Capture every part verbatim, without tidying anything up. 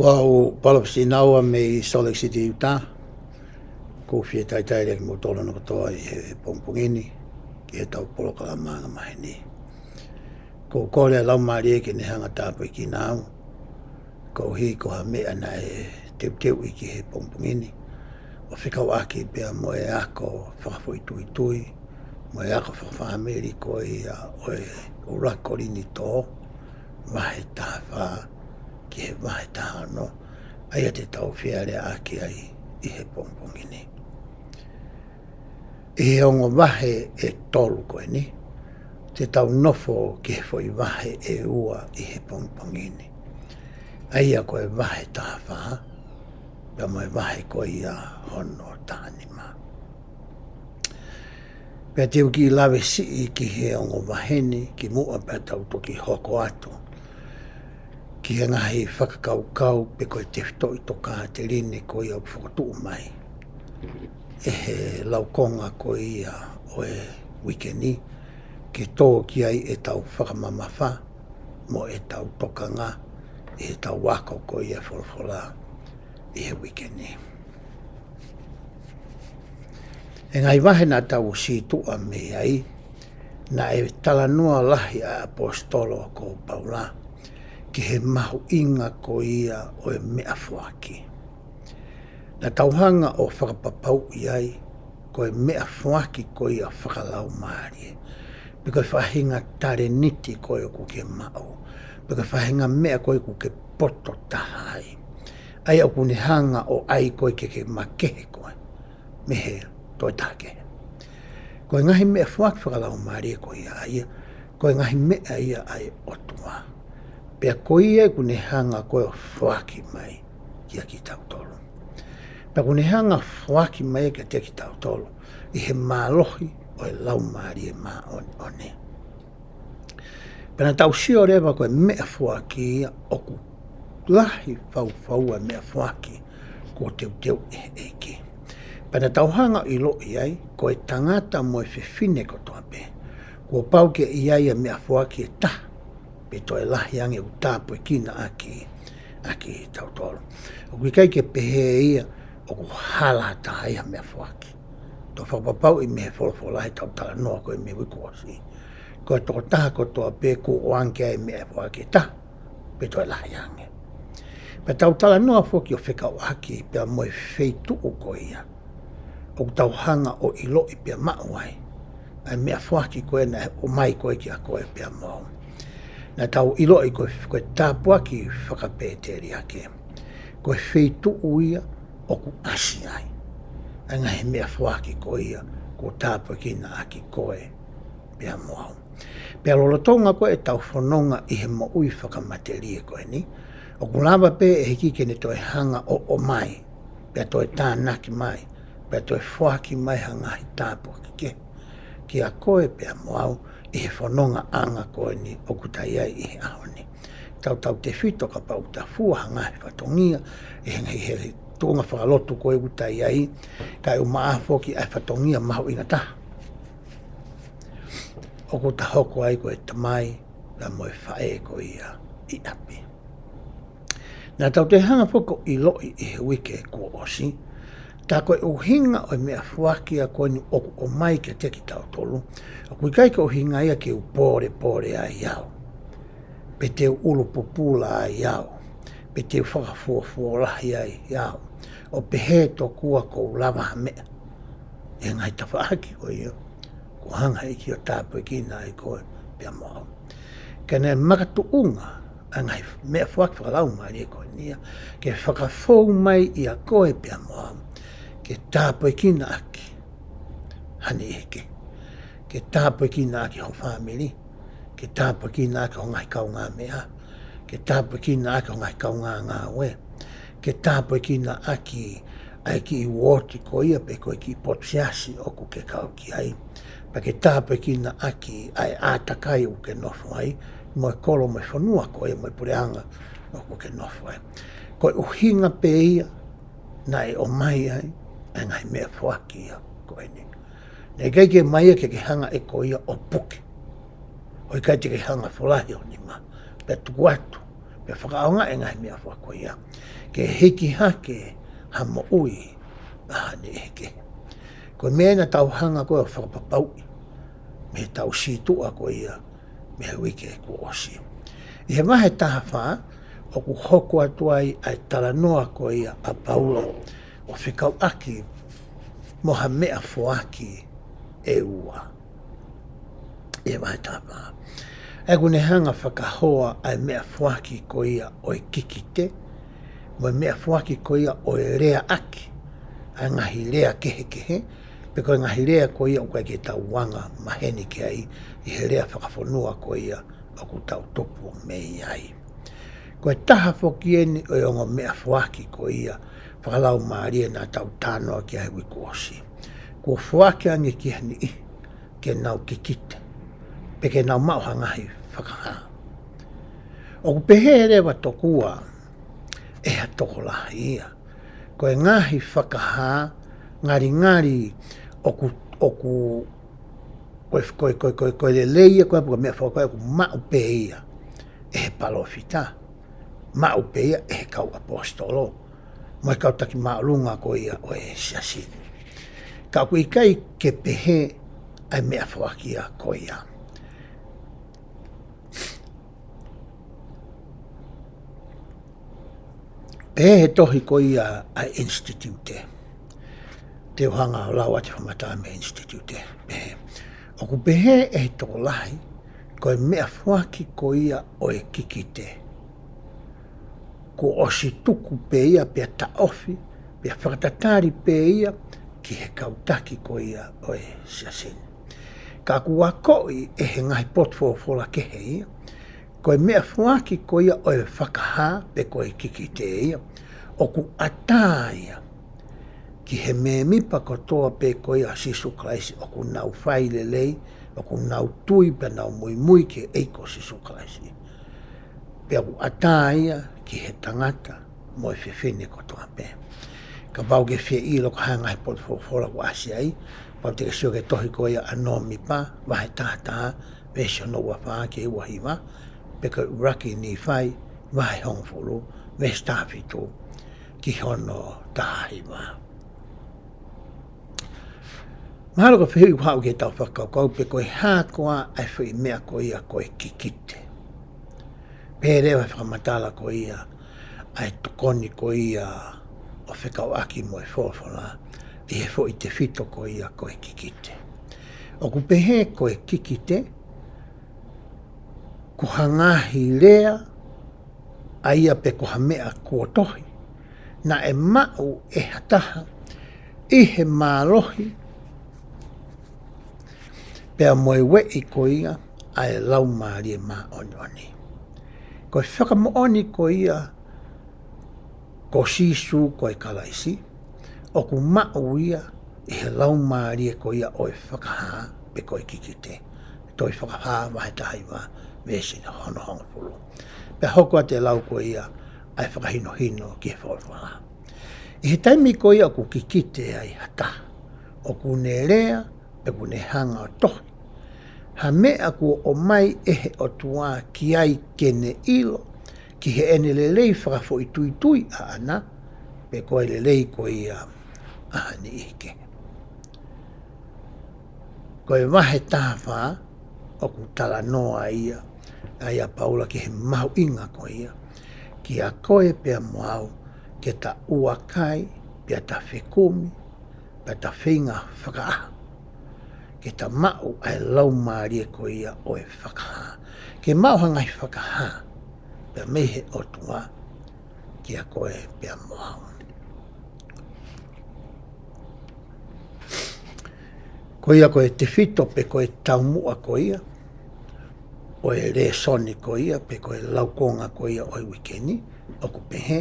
Ko au Palopisi Naua mei Salt Lake City, Utah. ʻOku ou fie talitali lelei kimoutolu hono kotoa ʻi he pongipongi ni ki heʻetau polokalama angamaheni. ʻOku ou kole ʻa e Laumālie ke ne hanga ʻo tāpuekina au koeʻuhi ko ha meʻa naʻe teuteuʻi ki he pongipongi ni, ʻo fekauʻaki pea mo e ako fakafoʻituitui mo e ako fakafāmili ko ia ʻo e ʻUluaki Kolinitō, vahe taha fā ki he vahe taha ono, ʻa ia te tau fealeaʻaki ai ʻi he pongipongi ni. ʻI he ongo vahe ʻe tolu ko eni, te tau nofo ki he foʻi vahe ʻe ua ʻi he pongipongi ni, ʻa ia ko e vahe taha fā pea mo e vahe ko ia hono taha nima. Pea te u kiʻi lave siʻi ki he ongo vahe ni kimuʻa pea tau toki hoko atu ki he ngaahi fakakaukau pe ko e tefitoʻi tokāteline ko ia ʻoku fokotuʻu mai ʻe he laukonga ko ia ʻo e uike ni, ke tō ki ai ʻetau fakamamafa mo ʻetau tokanga ʻi heʻetau ako ko ia folofola ʻi he uike ni. ʻI he ngaahi vahe naʻa tau sītuʻa mei ai, naʻe talanoa lahi ʻa e ʻaposetolo ko Paula ki he mahuʻinga ko ia ʻo e meʻafoaki. Naʻa tau hanga ʻo fakapapauʻi ai ko e meʻafoaki ko ia fakalaumālie, pe ko e faʻahinga talēniti ko ia ʻoku ke maʻu, pe ko e faʻahinga meʻa ko ia ʻoku ke poto taha ai, ʻa ia ʻoku ne hanga ʻo ʻai koe ke ke makehe koe mei he toe taha kehe. Ko e ngaahi meʻafoaki fakalaumālie ko ia ʻa ia, ko e ngaahi meʻa ia ʻa e ʻOtua. Pea ko ia ʻoku ne hanga ko ē ʻo foaki mai kia kitautolu. Pea ʻoku ne hanga ʻo foaki mai kiate kitautolu ʻi he mālohi ʻo e Laumālie Māʻoniʻoni. Pea naʻa tau sio leva ko e meʻafoaki ia, ʻoku lahi fau fau ʻa e meʻafoaki kuo teuteu ʻe he ʻEiki. Pea naʻa tau hanga ʻo ʻiloʻi ai ko e tangata mo e fefine kotoa pē, kuo pau ke ʻi ai ʻa e meʻafoaki ʻe taha pe toe lahi ange ʻoku tāpuekina ʻaki, ʻaki kitautolu. ʻOku ʻikai ke pehē ia ʻoku hala taha ia ʻa e meʻafoaki. Tau fakapapauʻi mei he folofola heʻetau talanoa ko ē mei he uike kuo ʻosi, ko e tokotaha kotoa pē kuo ʻoange ki ai ʻa e meʻafoaki ʻe taha pe toe lahi ange. Pea tau talanoa foki ʻo fekauʻaki pea mo e feituʻu ko ia ʻoku tau hanga ʻo ʻiloʻi pea maʻu ai ʻa e meʻafoaki ko ē naʻe ʻomai ko ē kia koe pea mo au. Naʻa tau ʻiloʻi ko e, ko e tāpuaki fakapēteliake, ko e feituʻu ia ʻoku ʻasi ai ʻa e ngaahi meʻafoaki ko ia kuo tāpuekina ʻaki koe pea mo au. Pea lolotonga ko ē ʻetau fononga ʻi he moʻui fakamatelie ko eni, ʻoku lava pē ʻe he ʻEiki ke ne toe hanga ʻo ʻomai, pea toe tānaki mai, pea toe foaki mai ha ngaahi tāpuaki kehe kia koe pea mo au ʻi he fonongaʻanga ko eni ʻoku ta ʻi ai ʻi he ʻaho ni. Tautautefito kapau ʻoku ta fua ha ngaahi fatongia ʻi he ngaahi hele tuʻunga fakalotu ko ē ʻoku ta ʻi ai, kae ʻumaʻā foki ʻa e fatongia mahuʻinga taha ʻoku ta hoko ai ko e tamai pea mo e faʻē ko ia ʻi ʻapi. Naʻa tau toe hanga foki ʻo ʻiloʻi ʻi he uike kuo ʻosi, tā ko e ʻuhinga ʻo e meʻafoaki ia ko eni ʻoku ʻomai kiate kitautolu, ʻoku ʻikai ko e ʻuhinga ia ke u pōlepole ai au, pe te u ʻulupupula ai au, pe te u fakafuofuolahi ai au, ʻo pehē tokua ʻoku ou lava ha meʻa ʻi he ngaahi tafaʻaki ko ia kuo hanga ʻe he ʻEiki ʻo tāpuekina ai koe pea mo au. Ka naʻe makatuʻunga ʻa e ngaahi meʻafoaki fakalaumālie ko eni ia ke fakafou mai ʻia koe pea mo au, ke tāpuekina ʻaki ha niʻihi kehe, ke tāpuekina ʻaki ho fāmili, ke tāpuekina ʻaki ho ngaahi kaungāmeʻa, ke tāpuekina ʻaki ho ngaahi kaungāngāue, ke tāpuekina ʻaki ʻa e kiʻi uooti ko ia pe ko e kiʻi potu siasi ʻoku ke kau ki ai, pea ke tāpuekina ʻaki ʻa e ʻātakai ʻoku ke nofo ai, mo e kolo mo e fonua ko ia mo e puleʻanga ʻoku ke nofo ai. Ko e ʻuhinga pē ia naʻe ʻomai ai ʻa e ngaahi meʻafoaki ia ko eni. Naʻe ʻikai ke ʻomai ia ke ke hanga ʻe koe ia ʻo puke, ʻo ʻikai te ke hanga ʻo folahi ho nima pea tuku atu Pea fakaʻaongaʻi e ngaahi meʻafoaki ko ia ke hiki hake ha moʻui ʻa ha niʻihi kehe. Ko e meʻa naʻa tau hanga ko ē ʻo fakapapauʻi mei heʻetau sītuʻa ko ia mei he uike kuo ʻosi. ʻI he vahe taha fā, ʻoku hoko atu ai ʻa e talanoa ko ia ʻa Paula ʻo fekauʻaki mo ha meʻafoaki ʻe ua. ʻI he vahe taha fā, ʻa ia ʻoku ne hanga ʻo fakahoa ʻa e meʻafoaki ko ia ʻo e kikite, mo e meʻafoaki ko ia ʻo e leaʻaki ʻa e ngaahi lea kehekehe, pe ko e ngaahi lea ko ia ʻoku ʻikai ke tau anga maheni ki ai ʻi he lea fakafonua ko ia ʻoku tau tupu mei ai. Ko e taha foki eni ʻo e ongo meʻafoaki ko ia fakalaumālie naʻa tau talanoa ki ai he uike kuo ʻosi. Kuo foaki ange ki ha niʻihi ke nau kikite, pe ke nau maʻu ha ngaahi fakahā. ʻOku pehē leva tokua ʻe ha tokolahi ia, ko e ngaahi fakahā ngalingali ʻoku, ʻoku, ko e, ko e, ko e, ko e, ko e lelei ia, ko e, ko e meʻafoaki ko ē ʻoku maʻu pē ia ʻe he palōfita, maʻu pē ia ʻe he kau ʻaposetolo, mo e kau taki māʻolunga ko ia ʻo e siasi. Ka ʻoku ʻikai ke pehē ʻa e meʻafoaki ia ko ia. Pehē he tohi ko ia ʻa e Institute. Te u hanga ʻo lau atu e fakamatala mei he Institute. Pehē, ʻoku pehē ʻe he tokolahi, ko e meʻafoaki ko ia ʻo e kikite, kuo ʻosi tuku pē ia pea taʻofi, pea fakatatali pē ia ki he kau taki ko ia ʻo e siasi. Ka kuo akoʻi ʻe he ngaahi potufolofola kehe ia, ko e meʻafoaki ko ia ʻo e fakahā pe ko e kikite ia, ʻoku ʻatā ia ki he mēmipa kotoa pē ko ia ʻo Sīsū Kalaisi ʻoku nau fai lelei, ʻoku nau tui pea nau muimui ki he ʻEiki ko Sīsū Kalaisi. Pea ʻoku ʻatā ia ki he tangata mo e fefine kotoa pē. Kapau ʻoku ke fie ʻilo ko e hā e ngaahi potufolofola kuo ʻasi ai, pau te ke sio ki he tohi ko ia ʻa Nōmipa, vahe taha taha, veesi hono ua fā ki he ua hiva, pe ko e ʻUluaki Nīfai, vahe hongofulu, veesi taha fitu ki hono taha hiva. Mahalo ko e fehuʻi ʻoku haʻu ki heʻetau fakakaukau pe ko e hā koā ʻa e foʻi meʻa ko ia ko e kikite. Pehē leva he fakamatala ko ia ʻa e tokoni ko ia ʻo fekauʻaki mo e folofola ʻi he foʻi tefito ko ia ko e kikite. ʻOku pehē ko e kikite, ko ha ngaahi lea ʻa ia pe ko ha meʻa kuo tohi, naʻe maʻu ʻe ha taha ʻi he mālohi pea mo e ueʻi ko ia ʻa e Laumālie Māʻoniʻoni. Ko e fakamoʻoni ko ia ko Sīsū ko e Kalaisi, ʻoku maʻu ia ʻi he laumālie ko ia ʻo e fakahā pe ko e kikite. Tohi Fakahā vahe taha hiva, veesi hono hongofulu. Pea hoko atu e lau ko ia ʻa e fakahinohino ki he folofola. ʻI he taimi ko ia ʻoku kikite ai ha taha, ʻoku ne lea, pe ʻoku ne hanga ʻo tohi ha meʻa kuo ʻomai ʻe he ʻOtua ki ai ke ne ʻilo, ki heʻene lelei fakafoʻituitui ʻaʻana, pe ko e lelei ko ia ʻa ha niʻihi kehe. Ko e vahe taha fā, ʻoku talanoa ia, ʻa ia ʻa Paula ki he mahuʻinga ko ia, kiate koe pea mo au, ke ta ʻuakai, pea ta fekumi, pea ta feinga fakaʻaho ke ta maʻu ʻa e laumālie ko ia ʻo e fakahā. Ke maʻu ha ngaahi fakahā pea mei he ʻOtua kiate koe pea mo au. Ko ia ko e tefito pe ko e taumuʻa ko ia ʻo e lēsoni ko ia pe ko e laukonga ko ia ʻo e uike ni, ʻoku pehē,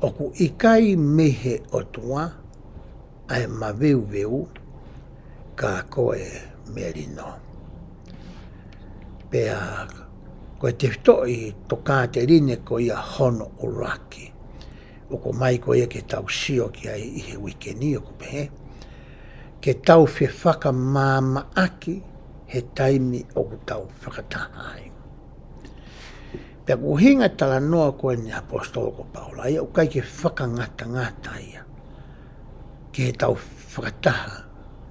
ʻoku ʻikai mei he ʻOtua ʻa e maveuveu, ka ko e melino. Pea ko e tefitoʻi tokāteline ko ia hono ʻuluaki ʻoku ʻomai ko ia ke tau sio ki ai ʻi he uike ni, ʻoku pehē, ke tau fefakamāmaʻaki he taimi ʻoku tau fakataha ai. Pea ko e ʻuhinga e talanoa ko eni ʻa e ʻaposetolo ko Paula ia, ʻoku ʻikai ke fakangatangata ia ki heʻetau fakataha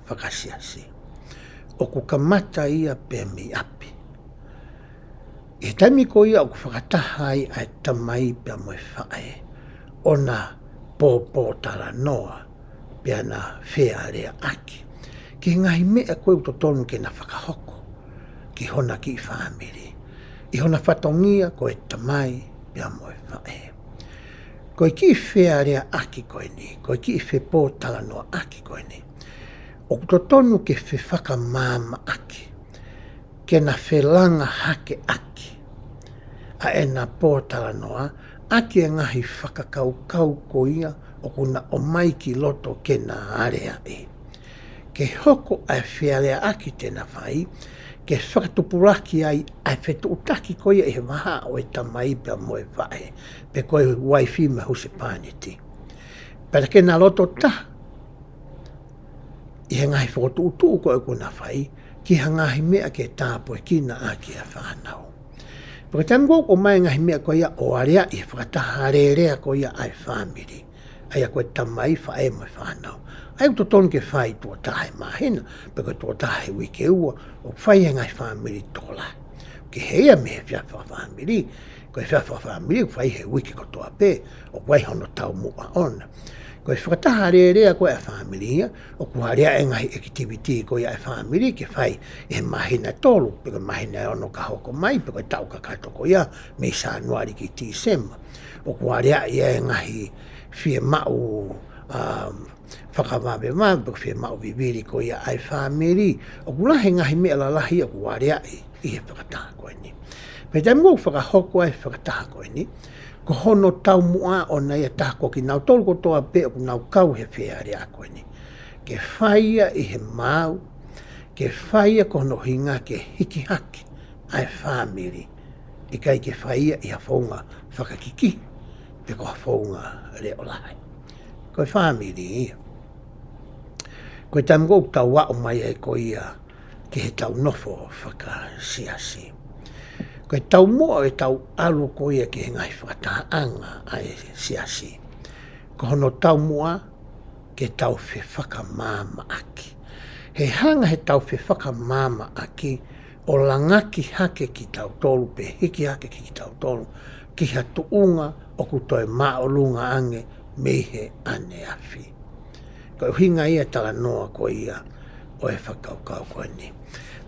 fakasiasi. ʻOku kamata ia pē mei ʻapi. ʻI he taimi ko ia ʻoku fakataha ai ʻa e tamai pea mo e faʻē, ʻo na pōpōtalanoa pea na fealeaʻaki ki he ngaahi meʻa ko ē ʻoku totonu ke na fakahoko ki hona kiʻi fāmili, ʻi hona fatongia ko e tamai pea mo e faʻē. Ko e kiʻi fealeaʻaki ko eni, ko e kiʻi fepōtalanoaʻaki ko eni, ʻoku totonu ke fefakamāmaʻaki, ke na felangahakeʻaki ʻa ʻena pōtalanoa ʻaki e ngaahi fakakaukau ko ia ʻoku na ʻomai ki loto ke na aleaʻi. Ke hoko ʻa e fealeaʻaki te na fai, ke fakatupulaki ai ʻa e fetuʻutaki ko ia ʻi he vahaʻa ʻo e tamai pea mo e faʻē, pe ko e uaifi mo e husepāniti. Pea ke na loto taha ʻi he ngaahi fokotuʻutuʻu ko ē ʻoku na fai, ki ha ngaahi meʻa ke tāpuekina ʻaki ʻa e fānau. Pea ko e taimi ko ē ʻoku ʻomai e ngaahi meʻa ko ia ʻo aleaʻi he fakataha alēlea ko ia ʻa e fāmili, ʻa ia ko e tamai, faʻē mo e fānau, ʻa ia ʻoku totonu ke fai tuʻo taha he māhina, pe ko e tuʻo taha he uike ua, ʻoku fai ʻe he ngaahi fāmili tokolahi. Kehe ia mei he efiafi fakafāmili, ko e efiafi fakafāmili ʻoku fai he uike kotoa pē, ʻoku ʻi ai hono taumuʻa ʻona. Ko e fakataha alēlea ko ē ʻa e fāmili ia, ʻoku aleaʻi e ngaahi activity ko ia ʻa e fāmili ke fai ʻi he māhina ʻe tolu, pe ko e māhina ʻe ono ka hoko mai, pe ko e taʻu kakato ko ia, mei Sānuali ki Tīsema. ʻOku aleaʻi e ngaahi fiemaʻu, um, fakavavevave, pe ko e fiemaʻu vivili ko ia ʻa e fāmili. ʻOku lahi e ngaahi meʻa lalahi ʻoku aleaʻi ʻi he fakataha ko eni. Pea taimi ʻoku fakahoko ai e fakataha ko eni, ko hono taumuʻa ʻona ia taha ko kinautolu kotoa pē ʻoku nau kau he fealeaʻaki ko eni, ke fai ia ʻi he maau, ke fai ia ko hono ʻuhinga ke hiki hake ʻa e fāmili. ʻIkai ke fai ia ʻi ha founga fakakikihi, pe ko ha founga leʻo lahi. Ko e fāmili ia. Ko e taimi ko ē ʻoku tau aʻu mai ai ko ia ki heʻetau nofo fakasiasi, ko e taumuʻa ʻo ʻetau ʻalu ko ia ki he ngaahi fakatahaʻanga ʻa e siasi, ko hono taumuʻa ke tau fefakamāmaʻaki. He hanga heʻetau fefakamāmaʻaki ʻo langaki hake kitautolu pe hiki hake kitautolu ki ha tuʻunga ʻoku toe māʻolunga ange mei he ʻaneafi. Ko e ʻuhinga ia e talanoa ko ia ʻo e fakakaukau ko eni.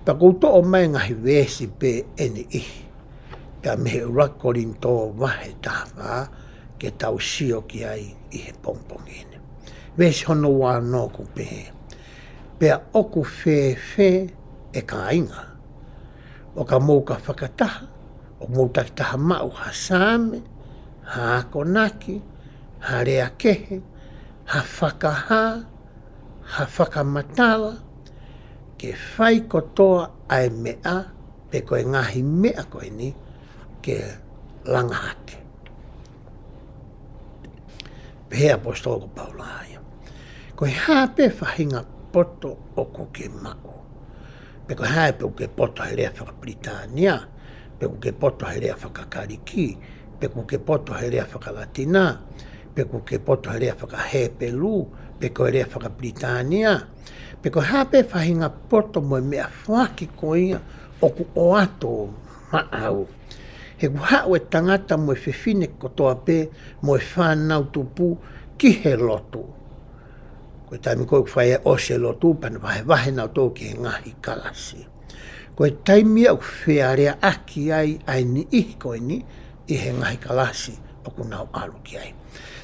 Pea ʻoku ou toʻo mai e ngaahi veesi pē ʻe niʻihi, pea mei he ʻuluaki Kolinitō vahe taha fā, ke tau sio ki ai ʻi he pongipongi ni. Veesi hono ua ono ʻoku pehē: Pea ʻoku fēfē, ʻe kāinga, ʻo ka mou ka fakataha, ʻoku mou takitaha maʻu ha saame, ha akonaki, ha lea kehe, ha fakahā, ha fakamatala, ke fai kotoa ʻa e meʻa, pe ko e ngaahi meʻa ko eni, ke langa hake? Pehē ʻaposetolo ko Paula ia: Ko e hā pē faʻahinga poto ʻoku ke maʻu, pe ko e hā, pe ʻoku ke poto he lea fakapilitānia, pe ʻoku ke poto he lea fakakalisi, pe ʻoku ke poto he lea fakalatina, pe ʻoku ke poto he lea fakahepelū, pe ko e lea fakapilitānia, pe ko e hā pē faʻahinga poto mo e meʻafoaki ko ia ʻoku ʻoatu maʻau, he ʻoku haʻu e tangata mo e fefine kotoa pē mo e fānau tupu ki he lotu. Ko e taimi ko ē ʻoku fai ai ʻosi e lotu, pea na vahevahe nautolu ki he ngaahi kalasi. Ko e taimi ia ʻoku fealeaʻaki ai ʻa e niʻihi ko eni ʻi he ngaahi kalasi ʻoku nau ʻalu ki ai.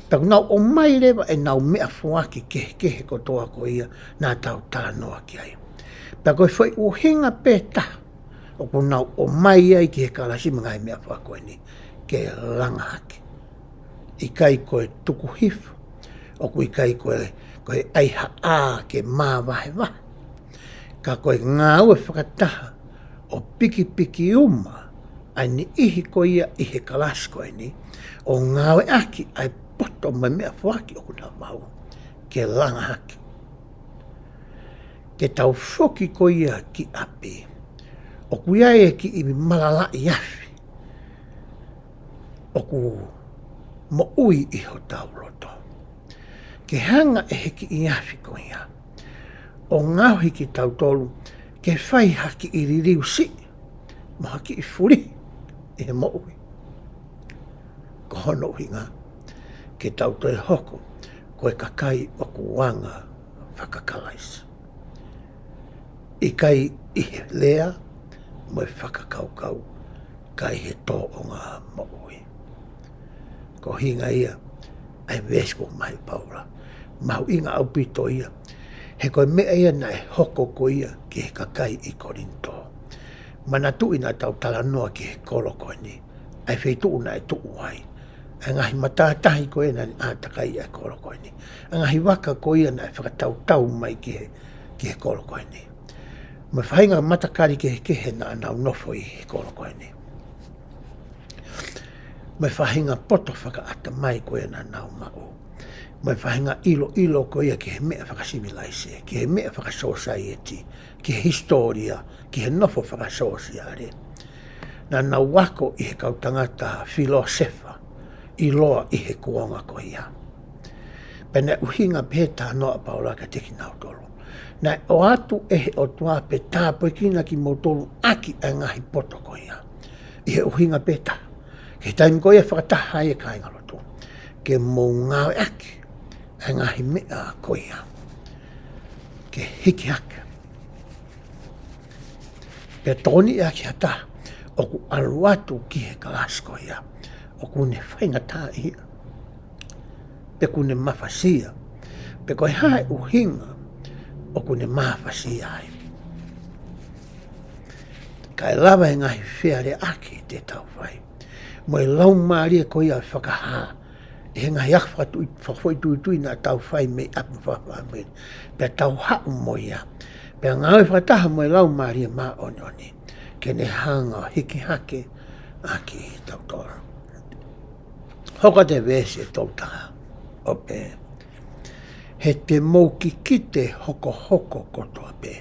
Pea ʻoku nau ʻomai leva ʻenau meʻafoaki kehekehe kotoa ko ia naʻa tau talanoa ki ai. Pea ko e foʻi ʻuhinga pē taha ʻoku nau ʻomai ai ki he kalasi mo e ngaahi meʻafoaki ko eni, ke langa hake. ʻIkai ko e tuku hifo, ʻoku ʻikai ko e, ko e ʻai ha ʻā ke māvahevahe. Ka ko e ngāue fakataha ʻo pikipiki uma ʻa e niʻihi ko ia ʻi he kalasi ko eni, ʻo ngāueʻaki ʻa e poto mo e meʻafoaki ʻoku nau maʻu, ke langa hake. Ke tau foki ko ia ki ʻapi, ʻoku ʻi ai e kiʻi malalaʻi afi ʻoku moʻui ʻi hotau loto. Ke hanga ʻe he kiʻi afi ko ia ʻo ngaohi kitautolu ke fai ha kiʻi liliu siʻi mo ha kiʻi fuli ʻi he moʻui. Ko hono ʻuhinga ke tau toe hoko ko e kakai ʻoku anga fakakalaisi. ʻIkai ʻi he lea mo e fakakaukau, ka ʻi he tōʻonga moʻui. Ko e ʻuhinga ia ʻa e veesi ko mai Paula. Mahuʻinga ʻaupito ia. He ko e meʻa ia naʻe hoko ko ia ki he kakai ʻi Kolinitō. Manatuʻi naʻa tau talanoa ki he kolo ko eni, ʻa e feituʻu naʻe tuʻu ai, ʻa e ngaahi matātahi ko ia naʻe ʻātakai ʻa e kolo ko eni, ʻa e ngaahi vaka ko ia naʻe fakatautau mai ki he, ki he kolo ko eni, mo e faʻahinga matakali kehekehe naʻa nau nofo ʻi he kolo ko eni, mo e faʻahinga poto fakaʻatamai ko ia naʻa nau maʻu, mo e faʻahinga ʻiloʻilo ko ia ki he meʻa fakasivilaise, ki he meʻa fakasōsaieti, ki he hisitōlia, ki he nofo fakasōsiale. Naʻa nau ako ʻi he kau tangata filōsefa ʻiloa ʻi he kuonga ko ia. Pea naʻe ʻuhinga pē he talanoa ʻa Paula kiate kinautolu. Naʻe ʻoatu ʻe he ʻOtua pe tāpuekina kimoutolu ʻaki ʻa e ngaahi poto ko ia, ʻi he ʻuhinga pē taha. Ki he taimi ko ia fakataha ai e kāingalotu, ke mou ngāueʻaki ʻa e ngaahi meʻa ko ia ke hiki hake, pea tokoniʻi ʻaki ha taha ʻoku ʻalu atu ki he kalasi ko ia ʻoku ne faingataʻaʻia, pe ʻoku ne mafasia, pe ko e hā e ʻuhinga ʻoku ne mafasia ai. Kae lava e ngaahi fealeaʻaki te tau fai mo e laumālie ko ia ʻo e fakahā ʻi he ngaahi ako fakatui-, fakafoʻituitui naʻa tau fai mei ʻapi mo fakafāmili, pea tau haʻu mo ia, pea ngāue fakataha mo e Laumālie Māʻoniʻoni ke ne hanga ʻo hiki hake ʻaki kitautolu. Hoko atu e veesi ʻe tolu taha ʻo pehē: He te mou kikite hokohoko kotoa pē,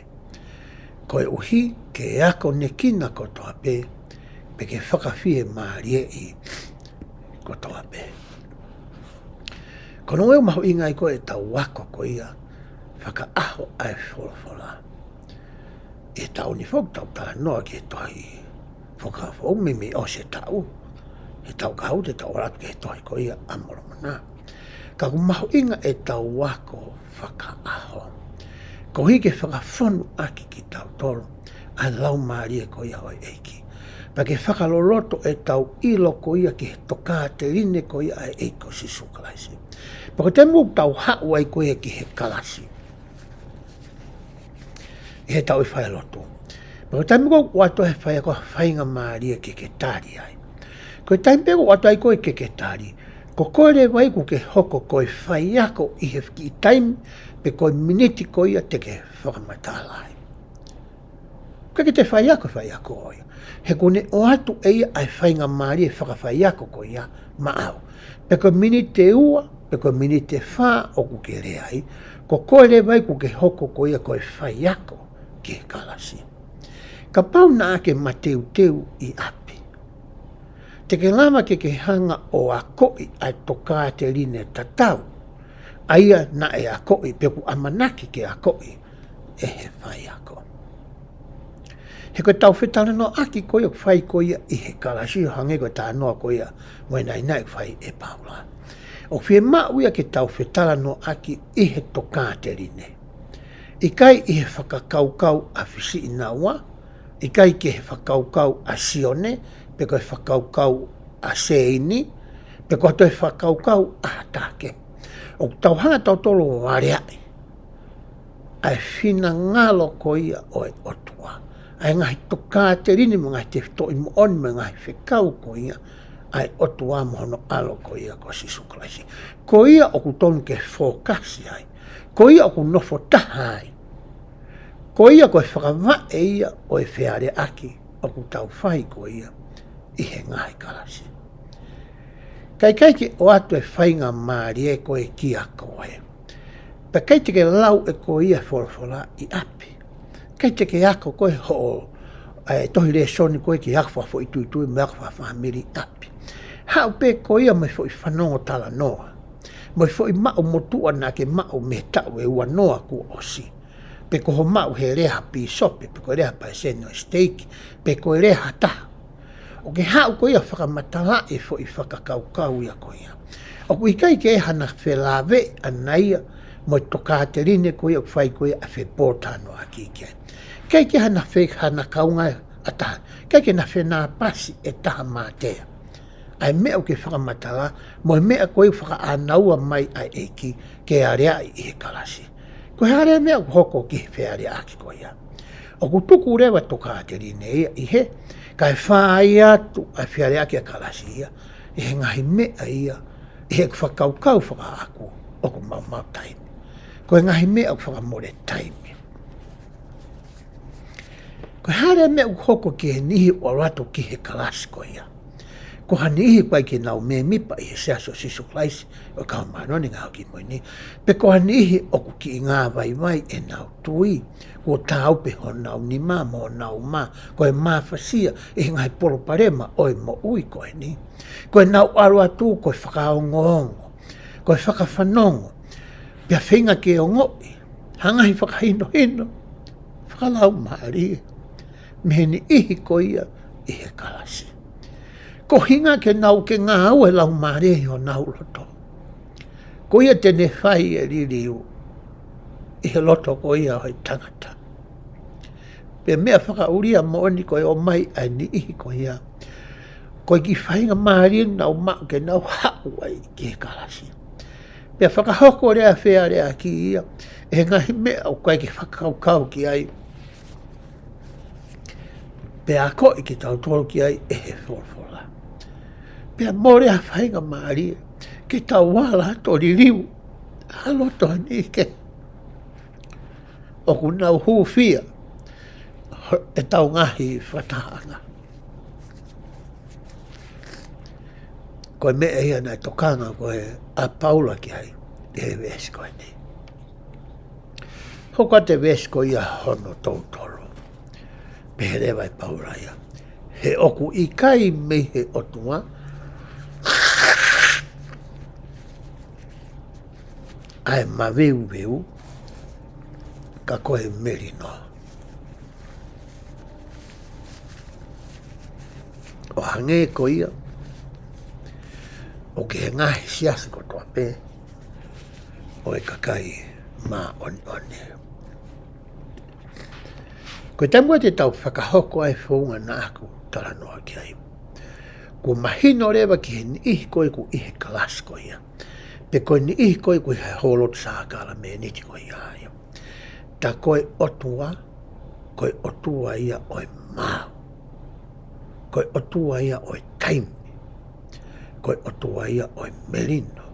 koeʻuhi ke akonekina kotoa pē, pea ke fakafiemālieʻi kotoa pē. Ko hono ʻuhinga mahuʻinga ia ko ʻetau ako ko ia fakaʻaho ʻa e folofola. ʻI he taʻu ni foki tau talanoa ki he tohi Fuakava Foʻou, meimei ʻosi e taʻu, he taʻu kahaʻu te tau ʻalu atu ki he tohi ko ia ʻa Molomona. Ka ʻoku mahuʻinga ʻetau ako fakaʻaho, koeʻuhi ke fakafonu ʻaki kitautolu ʻa e Laumālie ko ia ʻo e ʻEiki, pea ke fakaloloto ʻetau ʻilo ko ia ki he tokāteline ko ia ʻa e ʻEiki ko Sīsū Kalaisi. Pea ko e taimi ʻoku tau haʻu ai ko ia ki he kalasi ʻi he taʻu ʻe fai lotu, pea ko e taimi ʻoku ʻoatu ai e faiako ha faingamālie ke ke tali ai. Ko e taimi pē ʻoku ʻoatu ai koe ke ke tali, ko koe leva ia ʻoku ke hoko ko e faiako ʻi he kiʻi taimi pe ko e miniti ko ia te ke fakamatala ai. ʻOku ʻikai ke te faiako, faiako ia, he kuo ne ʻoatu ʻe ia ʻa e faingamālie fakafaiako ko ia maʻau. Pe ko e miniti ʻe ua, pe ko e miniti ʻe fā ʻoku ke lea ai, ko koe leva ia ʻoku ke hoko ko ia ko e faiako ki he kalasi. Kapau naʻa ke mateuteu ʻi ʻapi, te ke lava ke ke hanga ʻo akoʻi ʻa e tokāteline tatau ʻa ia naʻe akoʻi pe ʻoku ʻamanaki ke akoʻi ʻe he faiako. He ko ʻetau fetalanoaʻaki ko ia ʻoku fai ko ia ʻi he kalasi, ʻo hangē ko e talanoa ko ia mo e naʻinaʻi ʻoku fai ʻe Paula, ʻoku fiemaʻu ia ke tau fetalanoaʻaki ʻi he tokāteline. ʻIkai ʻi he fakakaukau ʻa Fisiʻinaua, ʻikai ki he fakakaukau ʻa Sione, pe ko e fakakaukau ʻa Seini, pe ko ha toe fakakaukau ʻa ha taha kehe. ʻOku tau hanga tautolu ʻo aleaʻi ʻa e finangalo ko ia ʻo e ʻOtua, ʻa e ngaahi tokāteline mo e ngaahi tefitoʻi moʻoni mo e ngaahi fekau ko ia ʻa e ʻOtua mo hono ʻAlo ko ia ko Sīsū Kalaisi. Ko ia ʻoku tonu ke fokasi ai, ko ia ʻoku nofo taha ai, ko ia ko e fakavaʻe ia ʻo e fealeaʻaki ʻoku tau fai ko ia ʻi he ngaahi kalasi. Ka ʻikai ke ʻoatu e faingamālie ko ē kia koe, pea ʻikai te ke lau ʻe koe ia e folofola ʻi ʻapi, ʻikai te ke ako ko ē hoʻo, ʻa e tohi lēsoni ko ē ki he ako fakafoʻituitui mo e ako fakafāmili ʻi ʻapi, Haʻu pē ko ia mo e foʻi fanongo talanoa, mo e foʻi maʻu motuʻa naʻa ke maʻu mei he taʻu ʻe ua noa kuo ʻosi, pe ko hoʻo maʻu he lea ha pīsope, pe ko e lea ha palesiteni ʻo e siteiki, pe ko e lea ha taha. ʻOku ke haʻu ko ia ʻo fakamatalaʻi e foʻi fakakaukau ia ko ia. ʻOku ʻikai ke ʻi ai hano felāveʻi ʻana ia mo e tokāteline ko ia ʻoku fai ko ia ʻa e fepōtalanoaʻaki ki ai. ʻIkai ke ʻi ai hano fe-, hano kaunga ʻa taha. ʻIkai ke na fenāpasi ʻe taha mātea. ʻA e meʻa ʻoku ke fakamatala, mo e meʻa ko ia ʻoku fakaʻānaua mai ʻa e ʻEiki ke aleaʻi ʻi he kalasi. Ko e hā leva e meʻa ʻoku hoko ki he fealeaʻaki ko ia? ʻOku tuku leva tokāteline ia ʻi hē, kae fai atu ʻa e fealeaʻaki ʻa e kalasi ia ʻi he ngaahi meʻa ia, ʻi he fakakaukau fakaʻaku ʻoku maumau taimi. Ko e ngaahi meʻa ʻoku fakamole taimi. Ko e hā leva e meʻa ʻoku hoko ki he niʻihi ʻoku ʻalu atu ki he kalasi ko ia? Ko ha niʻihi ʻoku ʻikai ke nau mēmipa ʻi he Siasi ʻo Sīsū Kalaisi ʻo e Kau Māʻoniʻoni ʻi he Ngaahi ʻAho Kimui Ni, pe ko ha niʻihi ʻoku kiʻi ngāvaivai ʻenau tui, kuo tāupe honau nima mo honau mā, ko e mafasia ʻi he ngaahi palopalema ʻo e moʻui ko eni. Ko ʻenau ʻalu atu ko e fakaongoongo, ko e fakafanongo, pea feinga ke ongoʻi ha ngaahi fakahinohino fakalaumālie mei he niʻihi ko ia ʻi he kalasi. Ko e ʻuhinga ke nau ke ngāue laumālie ʻi honau loto, ko ia te ne fai e liliu ʻi he loto ko ia ʻo e tangata. Pea meʻa fakaʻulia moʻoni ko e ʻomai ʻa e niʻihi ko ia, ko e kiʻi faingamālie naʻa nau maʻu ke nau haʻu ai ki he kalasi. Pea fakahoko leva e fealeaʻaki ia ʻi he ngaahi meʻa ʻoku ʻikai ke fakakaukau ki ai, pea akoʻi kitautolu ki ai ʻe he folofola. Pea mole ha faingamālie ke tau ala atu ʻo liliu ʻa e loto ʻa e niʻihi kehe ʻoku nau hūfia ʻetau ngaahi fakatahaʻanga. Ko e meʻa ia naʻe tokanga ko ē ʻa Paula ki ai ʻi he veesi ko eni. Hoko atu e veesi ko ia hono tolu tolu. Pehē leva ʻe Paula ia: He ʻoku ʻikai mei he ʻOtua ʻa e maveuveu, ka ko e melino. ʻO hangē ko ia ʻoku ʻi he ngaahi siasi kotoa pē ʻo e kakai māʻoniʻoni. Ko e taimi ko ē te tau fakahoko ai e founga naʻa ku talanoa ki ai, kuo mahino leva ki he niʻihi ko ē ʻoku ʻi he kalasi ko ia, pe ko e niʻihi ko ē ʻoku ʻi he houalotu sākalamēniti ko ia ia, tā ko e ʻOtua, ko e ʻOtua ia ʻo e maau, ko e ʻOtua ia ʻo e taimi, ko e ʻOtua ia ʻo e melino,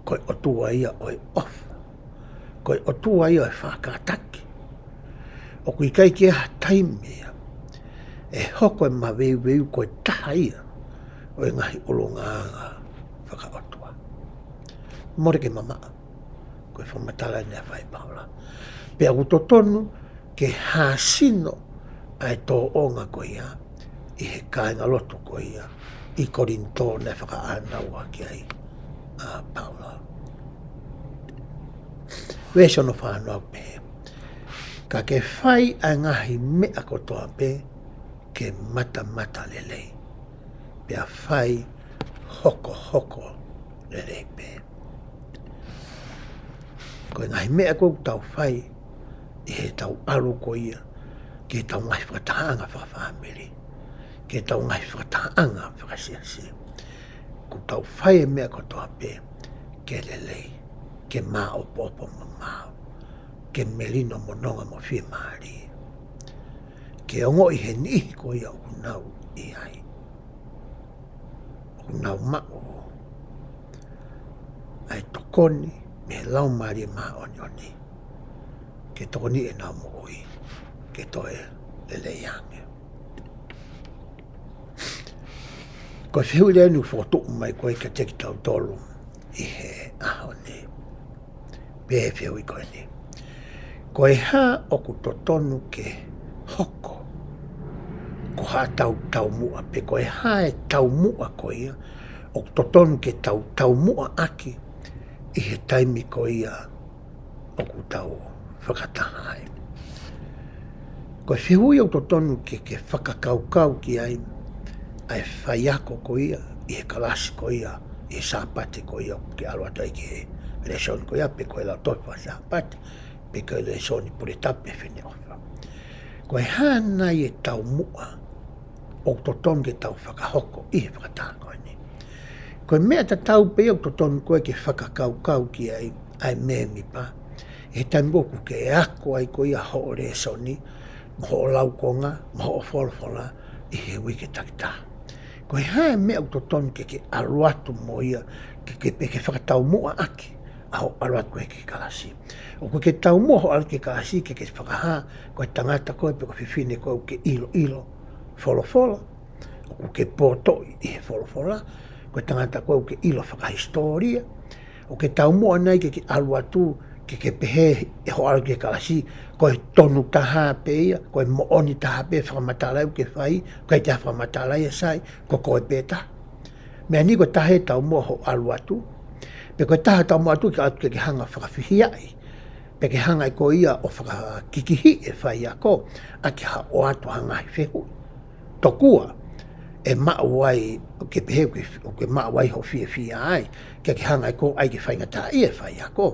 ko e ʻOtua ia ʻo e ʻofa, ko e ʻOtua ia ʻo e faʻa kātaki. ʻOku ʻikai ke ʻi ai ha taimi ia ʻe hoko e maveuveu ko e taha ia ʻo e ngaahi ʻulungaanga fakaʻotua. Mole ke mamaʻo, ko e fakamatala eni naʻe fai ʻe Paula. Pea ʻoku totonu ke hāsino ʻa e tōʻonga ko ia ʻi he kāingalotu ko ia ʻi Kolinitō naʻe fakaʻānaua ki ai ʻa Paula. Veesi hono fā noa ʻoku pehē: Ka ke fai ʻa e ngaahi meʻa kotoa pē ke matamata lelei, pea fai hokohoko lelei pē. Ko e ngaahi meʻa ko ē ʻoku tau fai ʻi heʻetau ʻalu ko ia ki heʻetau ngaahi fakatahaʻanga fakafāmili, ki heʻetau ngaahi fakatahaʻanga fakasiasi, ʻoku tau fai e meʻa kotoa pē ke lelei, ke māʻopoʻopo mo maau, ke melino mo nonga mo fiemālie, ke ongoʻi ʻe he niʻihi ko ia ʻoku nau ʻi ai, ʻoku nau maʻu ʻa e tokoni mei he Laumālie Māʻoniʻoni ke tokoniʻi ʻenau moʻui ke toe lelei ange. Ko e fehuʻi leva eni ʻoku fokotuʻu mai ko ē kiate kitautolu ʻi he ʻaho ni, pea ʻe fehuʻi ko eni: Ko e hā ʻoku totonu ke hoko, ko haʻatau taumuʻa, pe ko e hā e taumuʻa ko ia ʻoku totonu ke tau taumuʻa ʻaki ʻi he taimi ko ia ʻoku tau fakataha ai. Ko e fehuʻi ʻoku totonu ke, ke fakakaukau ki ai ʻa e faiako ko ia ʻi he kalasi ko ia ʻi he Sāpate ko ia ʻoku ke ʻalu atu ai ki he lēsoni ko ia, pe ko e Lautohi Faka-Sāpate, pe ko e lēsoni Puletapu pe Fineʻofa. Ko e hā nai e taumuʻa ʻoku totonu ke tau fakahoko ʻi he fakataha ko eni? Ko e meʻa tatau pē ia ʻoku totonu ko ē ke fakakaukau ki ai ʻa e mēmipa ʻi he taimi ʻoku ke ako ai ko ia hoʻo lēsoni, mo hoʻo laukonga, mo hoʻo folofola ʻi he uike takitaha. Ko e hā e meʻa ʻoku totonu ke ke ʻalu atu mo ia, ke, ke, ke fakataumuʻa ʻaki ʻa hoʻo ʻalu atu ko ē ki he kalasi? ʻOku ke taumuʻa hoʻo ʻalu ki he kalasi ke ke fakahā ko e tangata ko ē pe ko e fefine ko ē ʻoku ke ʻiloʻilo folofola, ʻoku ke potoʻi ʻi he folofola, ko e tangata ko ē ʻoku ke ʻilo fakahisitōlia? ʻOku ke taumuʻa nai ke ke ʻalu atu ke ke pehē ʻi hoʻo ʻalu ki he kalasi, ko e tonu taha pē ia, ko e moʻoni taha pē e fakamatala ʻoku ke fai, ʻoku ʻikai toe fakamatala ia, sai, ko koe pē taha? Meʻa ni, ko e taha e taumuʻa hoʻo ʻalu atu, pe ko e taha taumuʻa atu ke ʻalu atu ke ke hanga fakafihiaʻi, pe ke hanga ʻe koe ia ʻo fakakikihiʻi e faiako ʻaki haʻo ʻoatu ha ngaahi fehuʻi. Tokua ʻe maʻu ai, ke pehē ʻoku ke, ʻoku ke maʻu ai hoʻo fiefia ai, ke ke hanga ʻe koe ai ke faingataʻaʻia e faiako.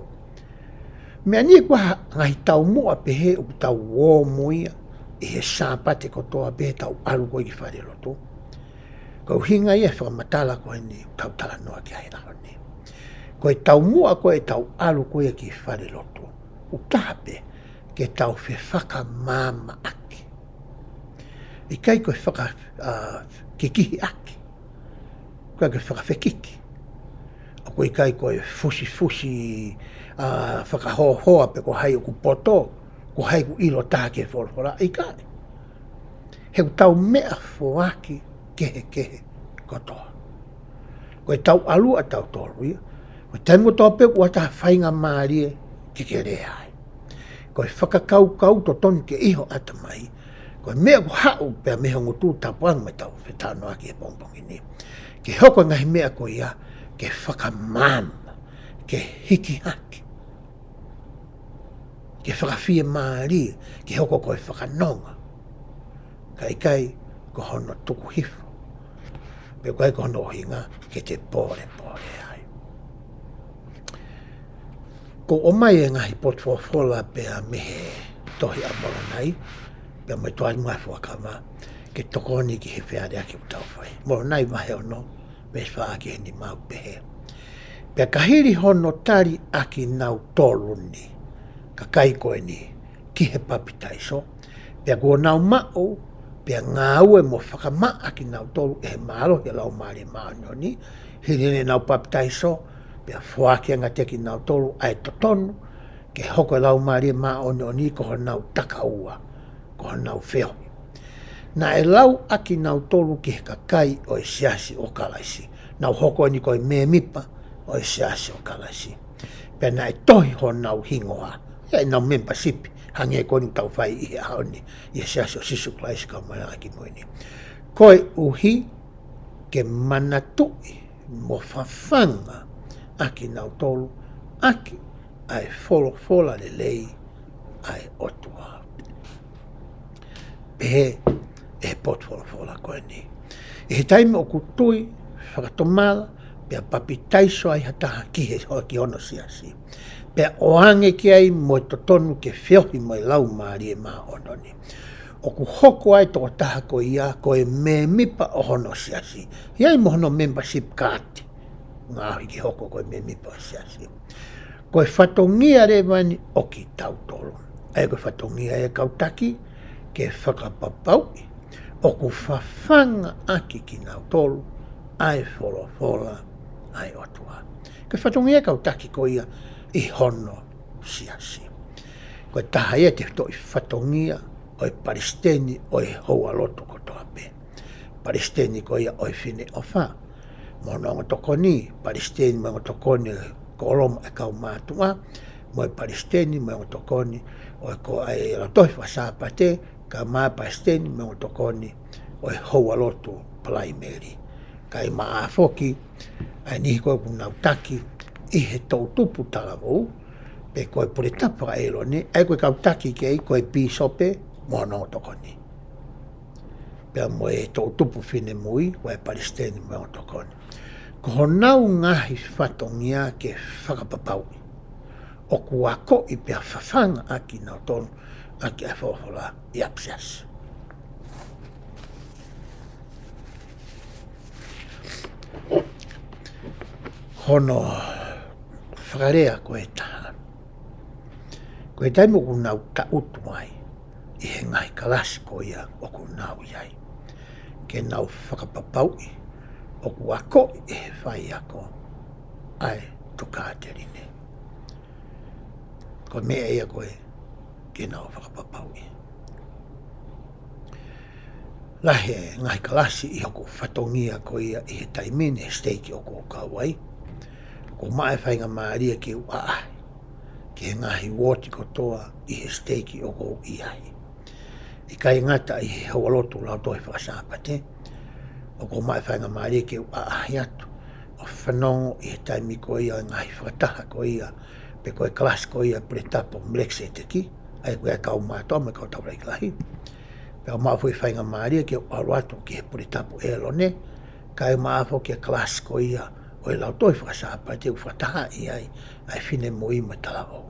Meʻa ni, ko e ngaahi taumuʻa pehē ʻoku tau ō mo ia ʻi he Sāpate kotoa pē heʻetau ʻalu ko ē ki falelotu. Ko e ʻuhinga ia e fakamatala ko eni ʻoku tau talanoa ki ai he ʻaho ni. Ko e taumuʻa ko ē ʻetau ʻalu ko ia ki falelotu, ʻoku taha pē ke tau fefakamāmaʻaki. ʻIkai ko e faka, ʻa, kikihiʻaki. ʻIkai ko e fakafekiki. ʻOku ʻikai ko e fusifusi, ʻa, fakahoahoa pe ko hai ʻoku poto, ko hai ʻoku ʻilo taha ki he folofola, ʻikai. He ʻoku tau meʻafoaki kehekehe kotoa. Ko ʻetau ʻalu ʻatautolu ia, ko e taimi kotoa pē ʻoku ʻi ai ha faingamālie ke ke lea ai. Ko e fakakaukau totonu ke ʻi ho ʻatamai, ko e meʻa ʻoku haʻu pea mei ho ngutu, tapu ange mo ʻetau fetalanoaʻaki he pongipongi ni, ke hoko e ngaahi meʻa ko ia ke fakamaama, ke hiki hake, ke fakafiemālie, ke hoko ko e fakanonga, kae ʻikai ko hono tuku hifo, pe ʻikai ko hono ʻuhinga ke te pōlepole ai. Ko e ʻomai e ngaahi potu folofola pea mei he tohi ʻa Molonai, pea mo e Tohi ʻa e Ngaahi Fuakava, ke tokoni ki he fealeaʻaki ʻoku tau fai. Molonai vahe ono, veesi fā ki he nima, ʻoku pehē: Pea ka hili hono tali ʻakinautolu ni, kakai ko eni, ki he papitaiso, pea kuo nau maʻu, pea ngāue mo fakamaʻa kinautolu ʻe he mālohi ʻo e Laumālie Māʻoniʻoni, hili ʻene nau papitaiso, pea foaki ange kiate kinautolu ʻa e totonu ke hoko e Laumālie Māʻoniʻoni ko honau takaua, ko honau feohi. Naʻe lau ʻakinautolu ki he kakai ʻo e Siasi ʻo Kalaisi. Nau hoko eni ko e mēmipa ʻo e Siasi ʻo Kalaisi. Pea naʻe tohi honau hingoa, ʻi heʻenau membership, hangē ko eni ʻoku tau fai ʻi he ʻaho ni ʻi he Siasi ʻo Sīsū Kalaisi ʻo e Kau Māʻoniʻoni ʻi he Ngaahi ʻAho Kimui Ni, koeʻuhi ke manatuʻi mo fafanga ʻakinautolu ʻaki ʻa e folofola lelei ʻa e ʻOtua. Pehē ʻe he potu folofola ko eni, ʻi he taimi ʻoku tui, fakatomala, pea papitaiso ai ha taha ki he, ki hono siasi, pea ʻoange ki ai mo e totonu ke feohi mo e Laumālie Māʻoniʻoni, ʻoku hoko ai e tokotaha ko ia ko e mēmipa ʻo hono siasi. ʻI ai mo hono membership card, ngaohi ke hoko ko e mēmipa ʻo e siasi. Ko e fatongia leva eni ʻo kitautolu, ʻa ia ko e fatongia ʻa e kau taki, ke fakapapauʻi ʻoku fafanga ʻaki kinautolu ʻa e folofola ʻa e ʻOtua. Ko e fatongia ʻa e kau taki ko ia ʻi hono siasi. Ko e taha ia e tefitoʻi fatongia ʻo e palesiteni ʻo e houalotu kotoa pē. Palesiteni ko ia ʻo e Fineʻofa mo hono ongo tokoni, palesiteni mo e ongo tokoni ʻo e kōlomu ʻa e kau mātuʻa, mo e palesiteni mo e ongo tokoni ʻo e ko ʻa e Lautohi Faka-Sāpate, kae ʻumaʻā e palesiteni mo e ongo tokoni ʻo e houalotu Palaimeli. Kae ʻumaʻā foki ʻa e niʻihi ko ē ʻoku nau taki ʻi he toʻutupu talavou, pe ko e puletapu fakaʻelone, ʻa ia ko e kau taki ki ai ko e pīsope mo hono ongo tokoni. Pea mo e toʻutupu finemui, ko e palesiteni mo e ongo tokoni. Ko honau ngaahi fatongia ke fakapapauʻi ʻoku akoʻi pea fafanga ʻaki kinautolu ʻaki ʻa e folofola ʻi ʻapisiasi. Hono fakalea ko e taha. Ko e taimi ʻoku nau taʻutu ai ʻi he ngaahi kalasi ko ia ʻoku nau ʻi ai, ke nau fakapapauʻi ʻoku akoʻi ʻe he faiako ʻa e tokāteline. Ko e meʻa ia ko ē ke nau fakapapauʻi. Lahi e ngaahi kalasi ʻi hoku fatongia ko ia ʻi he taimi ni he siteiki ʻoku ou kau ai, ʻoku maʻu e faingamālie ke u ʻaʻahi ki he ngaahi uooti kotoa ʻi he siteiki ʻoku ou ʻi ai. ʻIkai ngata ʻi he houalotu lautohi fakasāpate, ʻoku maʻu e faingamālie ke u ʻaʻahi atu ʻo fanongo ʻi he taimi ko ia ʻo e ngaahi fakataha ko ia, pe ko e kalasi ko ia puletapu Melekiseteki, ʻa ia ko e kau mātuʻa mo e kau taulaʻeiki lahi. Pea maʻu foki e faingamālie ke u ʻalu atu ki he puletapu ʻElone, kae ʻumaʻā foki e kalasi ko ia ʻo e lautohi fakasāpate ʻoku fakatahaʻi ai ʻa e finemui mo e talavou.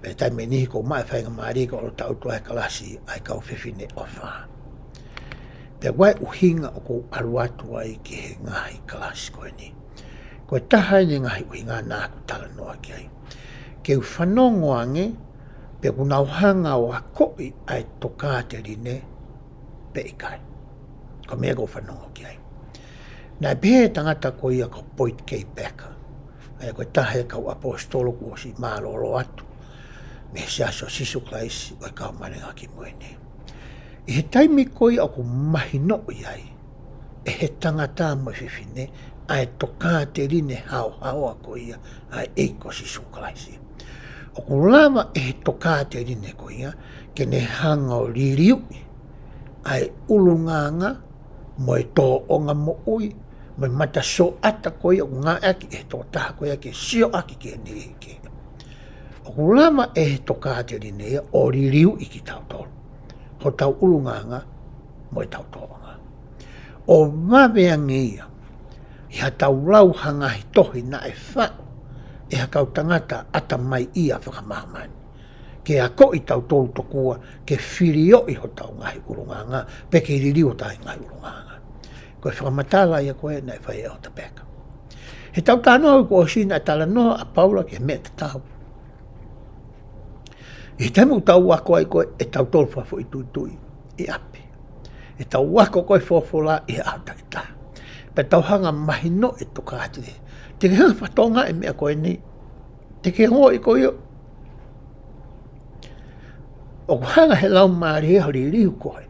Pea taimi ʻe niʻihi ʻoku maʻu e faingamālie ke u ʻalu ʻo taʻutu ʻa e kalasi ʻa e kau fefine ʻofa. Pea ko e ʻuhinga ʻoku ou ʻalu atu ai ki he ngaahi kalasi ko eni, ko e taha eni e ngaahi ʻuhinga naʻa ku talanoa ki ai. Ke u fanongo ange pe ʻoku nau hanga ʻo akoʻi ʻa e tokāteline pe ʻikai. Ko e meʻa ʻoku ou fanongo ki ai. Naʻe pehē ʻe he tangata ko ia ko Boyd K. Packer, ʻa ia ko e taha e kau ʻaposetolo kuo ʻosi mālōlō atu mei he Siasi ʻo Sīsū Kalaisi ʻo e Kau Māʻoniʻoni ʻi he Ngaahi ʻAho Kimui Ni. ʻI he taimi ko ia ʻoku mahinoʻi ai ʻe he tangata mo e fefine ʻa e tokāteline haohaoa ko ia ʻa e ʻEiki ko Sīsū Kalaisi, ʻoku lava ʻe he tokāteline ko ia ke ne hanga ʻo liliuʻi ʻa e ʻulungaanga mo e tōʻonga moʻui mo e matasioʻata ko ia ʻoku ngāueʻaki ʻe he tokotaha ko ia ke sio ʻaki ki he niʻihi kehe. ʻOku lava ʻe he tokāteline ia ʻo liliuʻi kitautolu, hotau ʻulungaanga mo ʻetau tōʻonga. ʻO vave ange ia ʻi haʻatau lau ha ngaahi tohi naʻe faʻu ʻe ha kau tangata ʻatamaiʻia fakamāmani ke akoʻi tautolu tokua ke filioʻi hotau ngaahi ʻulungaanga pe ke liliu hotau ngaahi ʻulungaanga. Ko e fakamatala ia ko ē naʻe fai ʻe ʻEletā Packer. Heʻetau talanoa kuo ʻosi, naʻe talanoa ʻa Paula ki he meʻa tatau. ʻI he taimi ʻoku tau ako ai ko ē ʻe tautolu fakafoʻituitui ʻi ʻapi, ʻetau ako ko ē folofola ʻi he ʻaho takitaha, pea tau hanga ʻo mahinoʻi e tokāteline. Te ke hanga ʻo fakatokangaʻi e meʻa ko eni. Te ke ongoʻi ko ia ʻoku hanga ʻe he Laumālie ʻo liliu koe.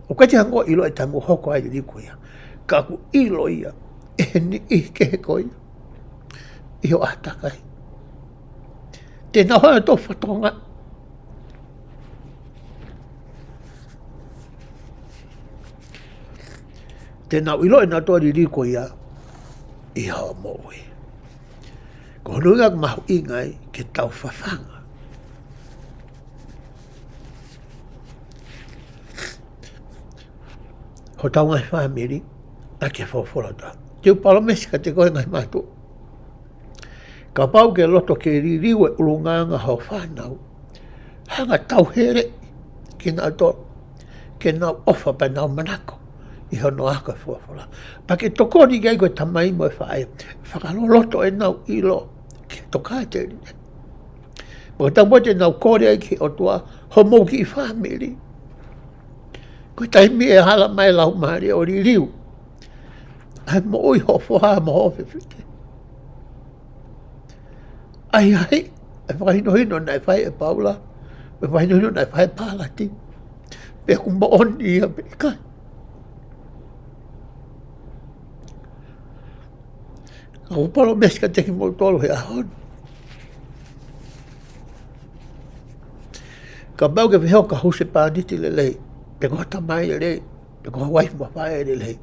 ʻOku ʻikai te ke hanga ʻo ʻiloʻi e taimi ʻoku hoko ai e liliu ko ia, ka ʻoku ʻilo ia ʻe he niʻihi kehe ko ia ʻi ho ʻātakai. Te nau hanga ʻo fakatokangaʻi, te nau ʻiloʻi nautolu e liliu ko ia ʻi hoʻo moʻui. Ko hono ʻuhinga ʻoku mahuʻinga ai ke tau fafanga hotau ngaahi fāmili ʻaki e folofola. Te u palōmesi kiate koe ngaahi mātuʻa, kapau ʻoku ke loto ke liliu e ʻulungaanga hoʻo fānau, hanga ʻo tauheleʻi kinautolu ke nau ʻofa pea nau manako ʻi hono ako e folofola. Pea ke tokoni ki ai koe tamai mo e faʻē, fakaloloto ʻenau ʻilo ki he tokāteline. Pea ko e taimi ʻoku te nau kole ai ki he ʻOtua homou kiʻi fāmili, ko e taimi ʻe ala mai e Laumālie ʻo liliu ʻa e moʻui hoʻo foha mo hoʻo fefine. ʻAi, ʻai e fakahinohino naʻe fai ʻe Paula, mo e fakahinohino naʻe fai ʻe Palati, pe ʻoku moʻoni ia pe ʻikai. Ka ʻoku ou palōmesi kiate kimoutolu he ʻaho ni, kapau ʻoku ke fehokahusepāniti lelei, pe ko ha tamai lelei, pe ko ha uaifi mo ha faʻē lelei.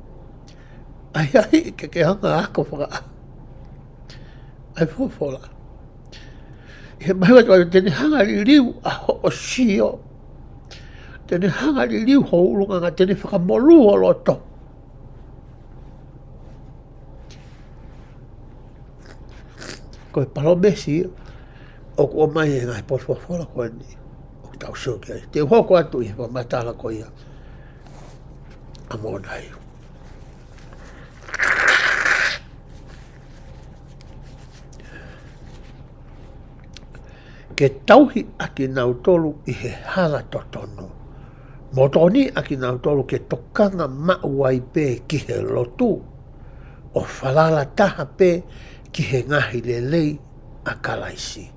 ʻAi, ʻai, ke ke hanga ako fakaʻaho ʻa e folofola. ʻI he mahiwa tau te ne hanga liliu ʻa hoʻo sio. Te ne hanga liliu ho ʻulungaanga, te ne fakamolū ho loto. Ko e palōmesi ʻoku ʻomai ʻe he ngaahi potu folofola ko eni ʻoku tau sio ki ai. Te u hoko atu ʻi he fakamatala ko ia ʻa Mōnai. Ke tauhi ʻa kinautolu ʻi he hala totonu, mo tokoniʻi ʻa kinautolu ke tokanga maʻu ai pē ki he lotu, ʻo falala taha pē ki he ngaahi lelei ʻa Kalaisi,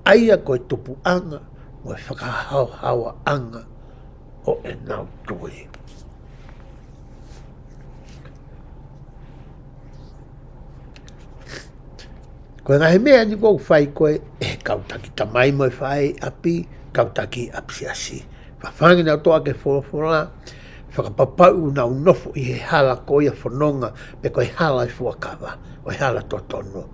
ʻa ia ko e tupuʻanga mo e fakahaohaoaʻanga ʻo ʻenau tui. Ko e ngaahi meʻa ni ʻoku fai ko ē ʻe he kau taki tamai mo e faʻē ʻi ʻapi, kau taki ʻi ʻapisiasi. Fafangi nau toʻa ke folofola, fakapapauʻi ʻoku nau nofo ʻi he hala ko ia fononga, pe ko e hala ʻo e fuakava, ʻo e hala totonu.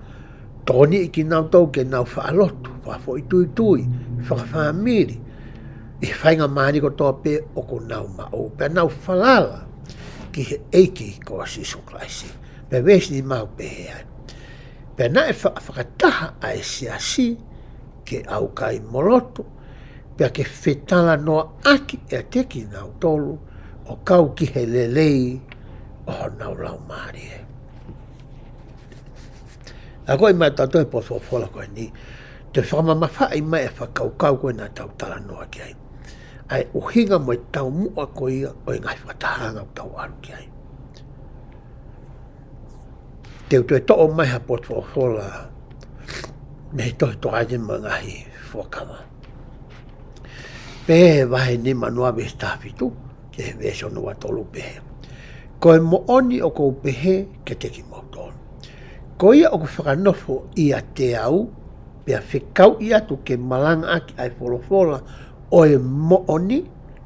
Tokoniʻi kinautolu ke nau faʻa lotu, fakafoʻituitui, fakafāmili, ʻi he faingamālie kotoa pē ʻoku nau maʻu, pea nau falala ki he ʻEiki ko Sīsū Kalaisi. Pea veesi nima ʻoku pehē ai: Pea naʻe fa-, fakataha ʻa e siasi ke ʻaukai mo lotu, pea ke fetalanoaʻaki ʻiate kinautolu ʻo kau ki he lelei ʻo honau laumālie. ʻA ko e mai tau toe potu folofola ko eni, te fakamamafaʻi mai e fakakaukau ko ē naʻa tau talanoa ki ai, ʻa e ʻuhinga mo e taumuʻa ko ia ʻo e ngaahi fakatahaʻanga ʻoku tau ʻalu ki ai. Te u toe toʻo mai ha potu folofola mei he tohi Tokāteline mo e Ngaahi Fuakava. Pehē he vahe nima noa veesi taha fitu ki he veesi ono ua tolu, pehē: Ko e moʻoni ʻoku ou pehē kiate kimoutolu, ko ia ʻoku fakanofo ʻiate au, pea fekauʻi atu ke malangaʻaki ʻa e folofola ʻo e moʻoni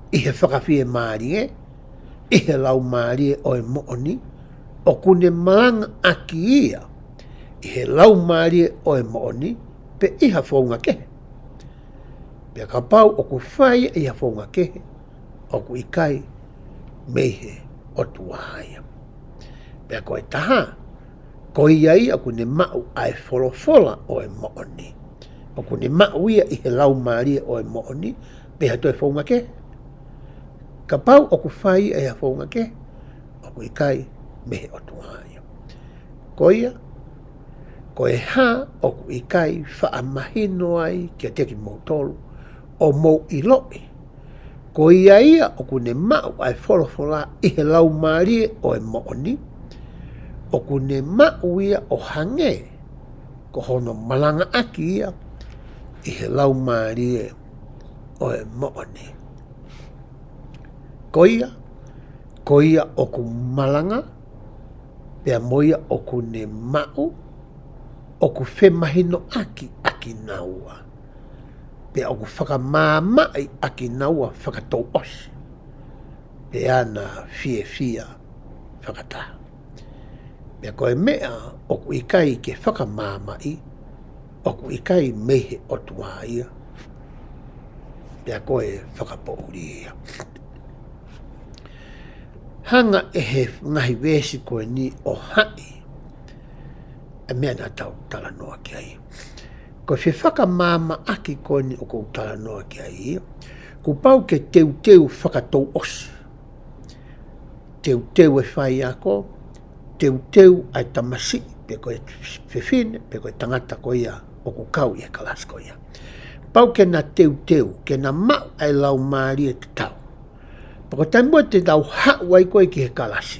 ʻi he fakafiemālie, ʻi he laumālie ʻo e moʻoni, ʻoku ne malangaʻaki ia ʻi he laumālie ʻo e moʻoni, pe ʻi ha founga kehe. Pea kapau ʻoku fai ʻi ha founga kehe, ʻoku ʻikai mei he ʻOtua ia. Pea ko e taha, ko ia ia ʻoku ne maʻu ʻa e folofola ʻo e moʻoni, ʻoku ne maʻu ia ʻi he laumālie ʻo e moʻoni, pe ʻi ha toe founga kehe. Kapau ʻoku fai ʻi ha founga kehe, ʻoku ʻikai mei he ʻOtua ia. Ko ia, ko e hā ʻoku ʻikai faʻa mahino ai kiate kimoutolu, ʻo mou ʻiloʻi, ko ia ia ʻoku ne maʻu ʻa e folofola ʻi he laumālie ʻo e moʻoni, ʻoku ne maʻu ia ʻo hangē ko hono malangaʻaki ia ʻi he laumālie ʻo e moʻoni. Ko ia, ko ia ʻoku malanga, pea mo ia ʻoku ne maʻu, ʻoku femahinoʻaki ʻa kinaua, pea ʻoku fakamaamaʻi ʻa kinaua fakatouʻosi, pea na fiefia fakataha. Pea ko e meʻa ʻoku ʻikai ke fakamaamaʻi, ʻoku ʻikai mei he ʻOtua ia, pea ko e fakapoʻuli ia. Hanga ʻe he ngaahi veesi ko eni ʻo haʻi e meʻa naʻa tau talanoa ki ai. Ko e fefakamaamaʻaki ko eni ʻoku ou talanoa ki ai ia, kuo pau ke teuteu fakatouʻosi. Teuteu e faiako, teuteu ʻa e tamasiʻi, pe ko e fefine, pe ko e tangata ko ia ʻoku kau ʻi he kalasi ko ia. Pau ke na teuteu, ke na maʻu ʻa e laumālie tatau. Pea ko e taimi ko ē te nau haʻu ai ko ē ki he kalasi,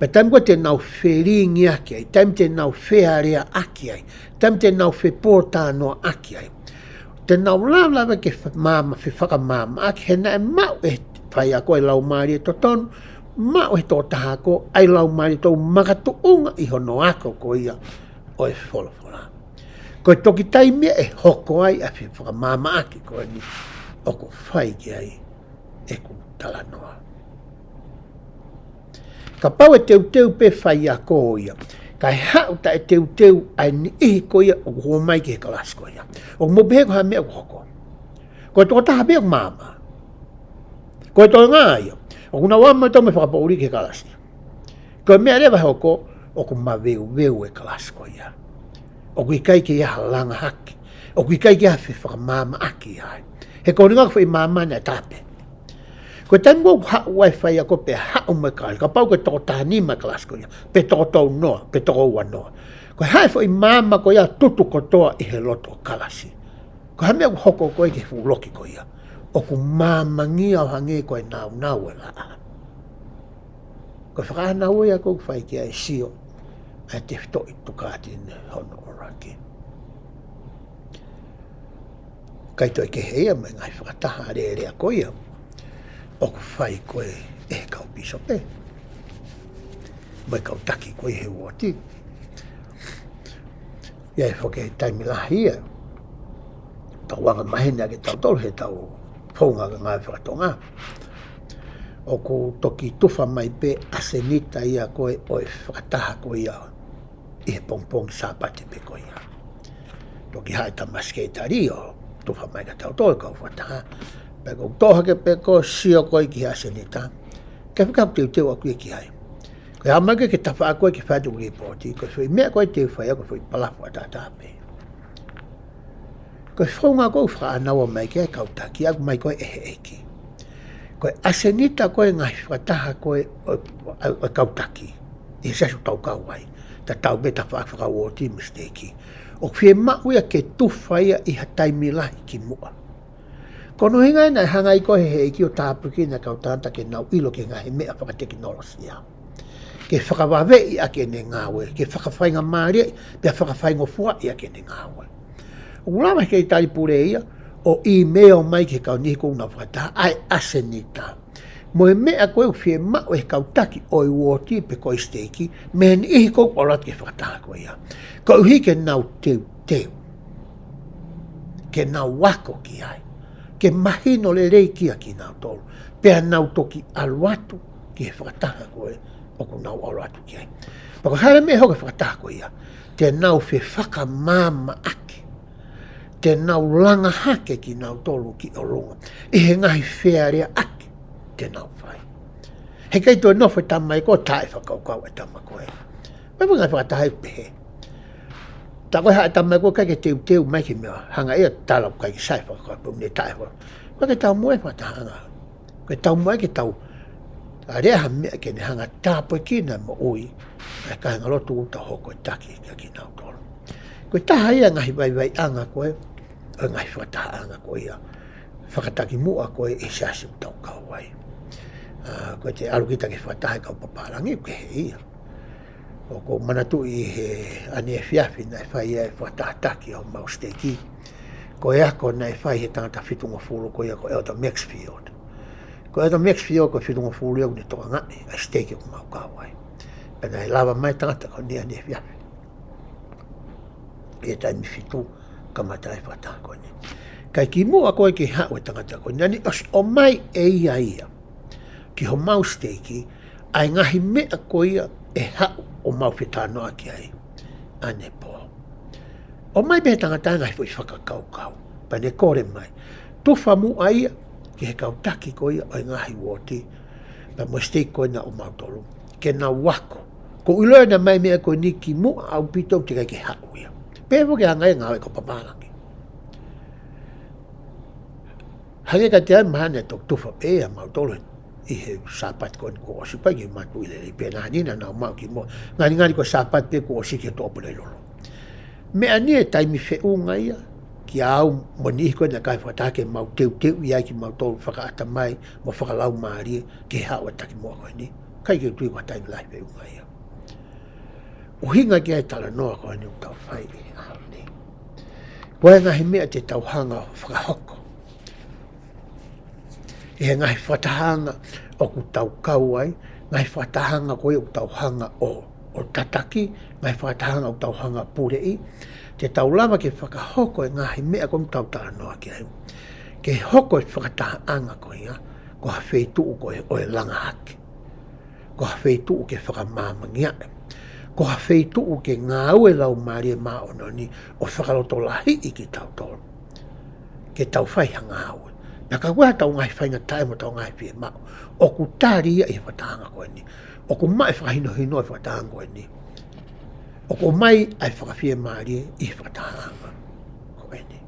pea taimi ko ē te nau felingiaki ai, taimi te nau fealeaʻaki ai, taimi te nau fepōtalanoaʻaki ai, te nau lavelave ke fa-, maama, fefakamaamaʻaki, he naʻe maʻu ʻe he faiako e laumālie totonu, maʻu ʻe he tokotaha ko ē ʻa e laumālie totonu makatuʻunga ʻi hono ako ko ia ʻo e folofola. Ko e toki taimi ia ʻe hoko ai ʻa e fefakamaamaʻaki ko eni ʻoku fai ki ai ʻeku talanoa. Kapau ʻe teuteu pē faiako ia, kae haʻu taʻe teuteu ʻa e niʻihi ko ia ʻoku ō mai ki he kalasi ko ia, ʻoku mou pehē ko e hā e meʻa ʻoku hoko? Ko e tokotaha pē ʻoku maama. Ko e toenga ia ʻoku nau ō mai ʻo tau mai fakapoʻuli ki he kalasi. Ko e meʻa leva ʻe hoko, ʻoku maveuveu e kalasi ko ia. ʻOku ʻikai ke ʻi ai ha langa hake. ʻOku ʻikai ke ʻi ai ha fefakamaamaʻaki ai. He ko e ʻuhinga ko e foʻi maama naʻe tā pē. Ko e taimi ʻoku haʻu ai e faiako pea haʻu mai e kalasi, kapau ko e toko taha nima e kalasi ko ia, pe toko tolu noa, pe toko ua noa, ko e haʻu e foʻi maama ko ia ʻo tutu kotoa ʻi he loto kalasi. Ko e hā e meʻa ʻoku hoko ko ē ki he fuʻu loki ko ia? ʻOku maamangia ʻo hangē ko e nāunau e laʻā. Ko e fakaʻānaua ia ʻoku fai ki ai e sio ʻa e tefitoʻi tokāteline hono ʻolunga. ʻIkai toe kehe ia mo e ngaahi fakataha alēlea ko ia ʻoku fai ko ē ʻe he kau pīsope mo e kau taki ko ē he uooti. ʻI ai foki e taimi lahi ia, tau anga maheni ʻaki ʻe tautolu heʻetau founga ki he ngāue fakatonga, ʻoku toki tufa mai pē ʻasenita ia ko ē ʻo e fakataha ko ia ʻi he pongipongi Sāpate pē ko ia. Toki haʻu e tama sekelitali ʻo tufa mai kia tautolu e kau fakataha. Pea ʻoku toʻo hake pē ko ē, sio ko ē ki he ʻasenita, ke fakateuteu ʻaki ia ki ai. Ko e haʻu mai ko ē ki he tafaʻaki ko ē ke fai atu e lipooti, ko e foʻi meʻa ko ē te u fai ʻoku foʻi palafu ʻataʻatā pē. Ko e founga ʻoku fakaʻānaua mai ki ai e kau taki, ʻoku ʻomai ko ē ʻe he ʻEiki. Ko e ʻasenita ko ē e ngaahi fakataha ko ē ʻo, ʻo, ʻo e kau taki ʻi he siasi ʻoku tau kau ai, tatau pē tafaʻaki fakauooti mo e siteiki, ʻoku fiemaʻu ia ke tufa ia ʻi ha taimi lahi kimuʻa. Ko hono ʻuhinga ia naʻe hanga ai ko ē ʻe he ʻEiki ʻo tāpuekina e kau tangata ke nau ʻilo ki he ngaahi meʻa fakatekinolosia, ke fakavaveʻi ʻaki ʻene ngāue, ke fakafaingamālieʻi pea fakafaingofuaʻi ʻaki ʻene ngāue. ʻOku lava ʻe he sekelitali pule ia ʻo ʻīmeili mai ki he kau niʻihi ʻoku nau fakataha ʻa e ʻasenita mo e meʻa ko ē ʻoku fiemaʻu ʻe he kau taki ʻo e uooti pe ko e siteiki mei he niʻihi ʻoku ʻalu atu ki he fakataha ko ia, koeʻuhi ke nau teuteu, ke nau ako ki ai, ke mahino lelei kia kinautolu, pea nau toki ʻalu atu ki he fakataha ko ē ʻoku nau ʻalu atu ki ai. Pea ko e hā e meʻa ʻe hoko he fakataha ko ia? Te nau fefakamaamaʻaki, te nau langa hake kinautolu ki ʻolunga ʻi he ngaahi fealeaʻaki te nau fai. Heʻikai toe nofo e tama ia ko ē ʻo taʻefakakaukau e tama ko ē. Ko e ngaahi fakataha ʻoku pehē. Tā ko ē haʻu e tama ia ko ē ʻikai ke teuteu mai ki he meʻa, hanga ia ʻo tala ʻoku ʻikai ke sai e fakakaukau, ne taʻefakakaukau. Ko e taumuʻa e fakatahaʻanga. Ko e taumuʻa ia ke tau lea ha meʻa ke ne hanga ʻo tāpuekina e moʻui ʻa e kāingalotu ʻoku tau hoko ko e taki kia kinautolu. Ko e taha ia e ngaahi vaivaiʻanga ko ē ʻo e ngaahi fakatahaʻanga ko ia fakatakimuʻa ko ē ʻi he siasi ʻoku tau kau ai. ʻA, ko ʻete ʻalu kita ki he fakataha ʻa e kau papālangi, ʻoku kehe ia. ʻOku ou manatuʻi he ʻaneefiafi naʻe fai ai e fakataha taki ʻo homau siteiki, ko e ako naʻe fai ʻe he tangata fitungofulu ko ia ko Elder Maxfield. Ko Elder Maxfield ko e fitungofulu ia ʻoku ne tokangaʻi ʻa e siteiki ʻoku mau kau ai. Pea naʻe lava mai e tangata ko eni ʻaneefiafi ʻi he taimi fitu kamata e fakataha ko eni. Kae kimuʻa ko ē ke haʻu e tangata ko eni, naʻá ne ʻosi ʻomai ʻe ia ia ki homau siteiki ʻa e ngaahi meʻa ko ia ʻe haʻu ʻo mau fetalanoaʻaki ai ʻanepō. ʻOmai pē ʻe he tangata e ngaahi foʻi fakakaukau, pea ne kole mai, tufa muʻa ia ki he kau taki ko ia ʻo e ngaahi uooti pea mo e siteiki ko ena ʻo mautolu, ke nau ako. Ko e ʻilo ʻena mai e meʻa ko eni kimuʻa ʻaupito ʻoku teʻeki ai ke haʻu ia. Pea ʻoku ʻikai ke hanga ia ʻo ngāue ko e papālangi. Hangē kiate au, mahalo naʻe toki tufa pē ia ʻa mautolu ʻi he Sāpate ko eni kuo ʻosi, ʻikai ke u manatuʻi lelei, pea naʻa nau maʻu kimuʻa. Ngalingali ko e Sāpate pē kuo ʻosi ki he Tuʻapulelulu. Meʻa ni e taimi feʻunga ia kiate au mo e niʻihi ko ē naʻe kau he fakataha ke mau teuteuʻi ai kimautolu fakaʻatamai mo fakalaumālie ki he haʻu e takimuʻa ko eni. ʻIkai ke u tui ko ha taimi lahi feʻunga ia. ʻUhinga ki ai e talanoa ko eni ʻoku tau fai ʻi he ʻaho ni. Ko e ngaahi meʻa te tau hanga ʻo fakahoko ʻi he ngaahi fakatahaʻanga ʻoku tau kau ai, ngaahi fakatahaʻanga ko ia ʻoku tau hanga ʻo, ʻo tataki, ngaahi fakatahaʻanga ʻoku tau hanga ʻo puleʻi, te tau lava ke fakahoko e ngaahi meʻa ko eni ʻoku tau talanoa ki ai, ke hoko e fakatahaʻanga ko ia ko ha feituʻu ko e ʻo e langa hake, ko ha feituʻu ke fakamāmangia, ko ha feituʻu ke ngāue Laumālie Māʻoniʻoni ʻo fakalotolahiʻi kitautolu ke tau fai ha ngāue. Pea ka ʻi ai ha tau ngaahi faingataʻa mo tau ngaahi fiemaʻu, ʻoku tali ia ʻi he fakatahaʻanga ko eni. ʻOku maʻu e fakahinohino ʻi he fakatahaʻanga ko eni. ʻOku ʻomai ai e fakafiemālie ʻi he fakatahaʻanga ko eni.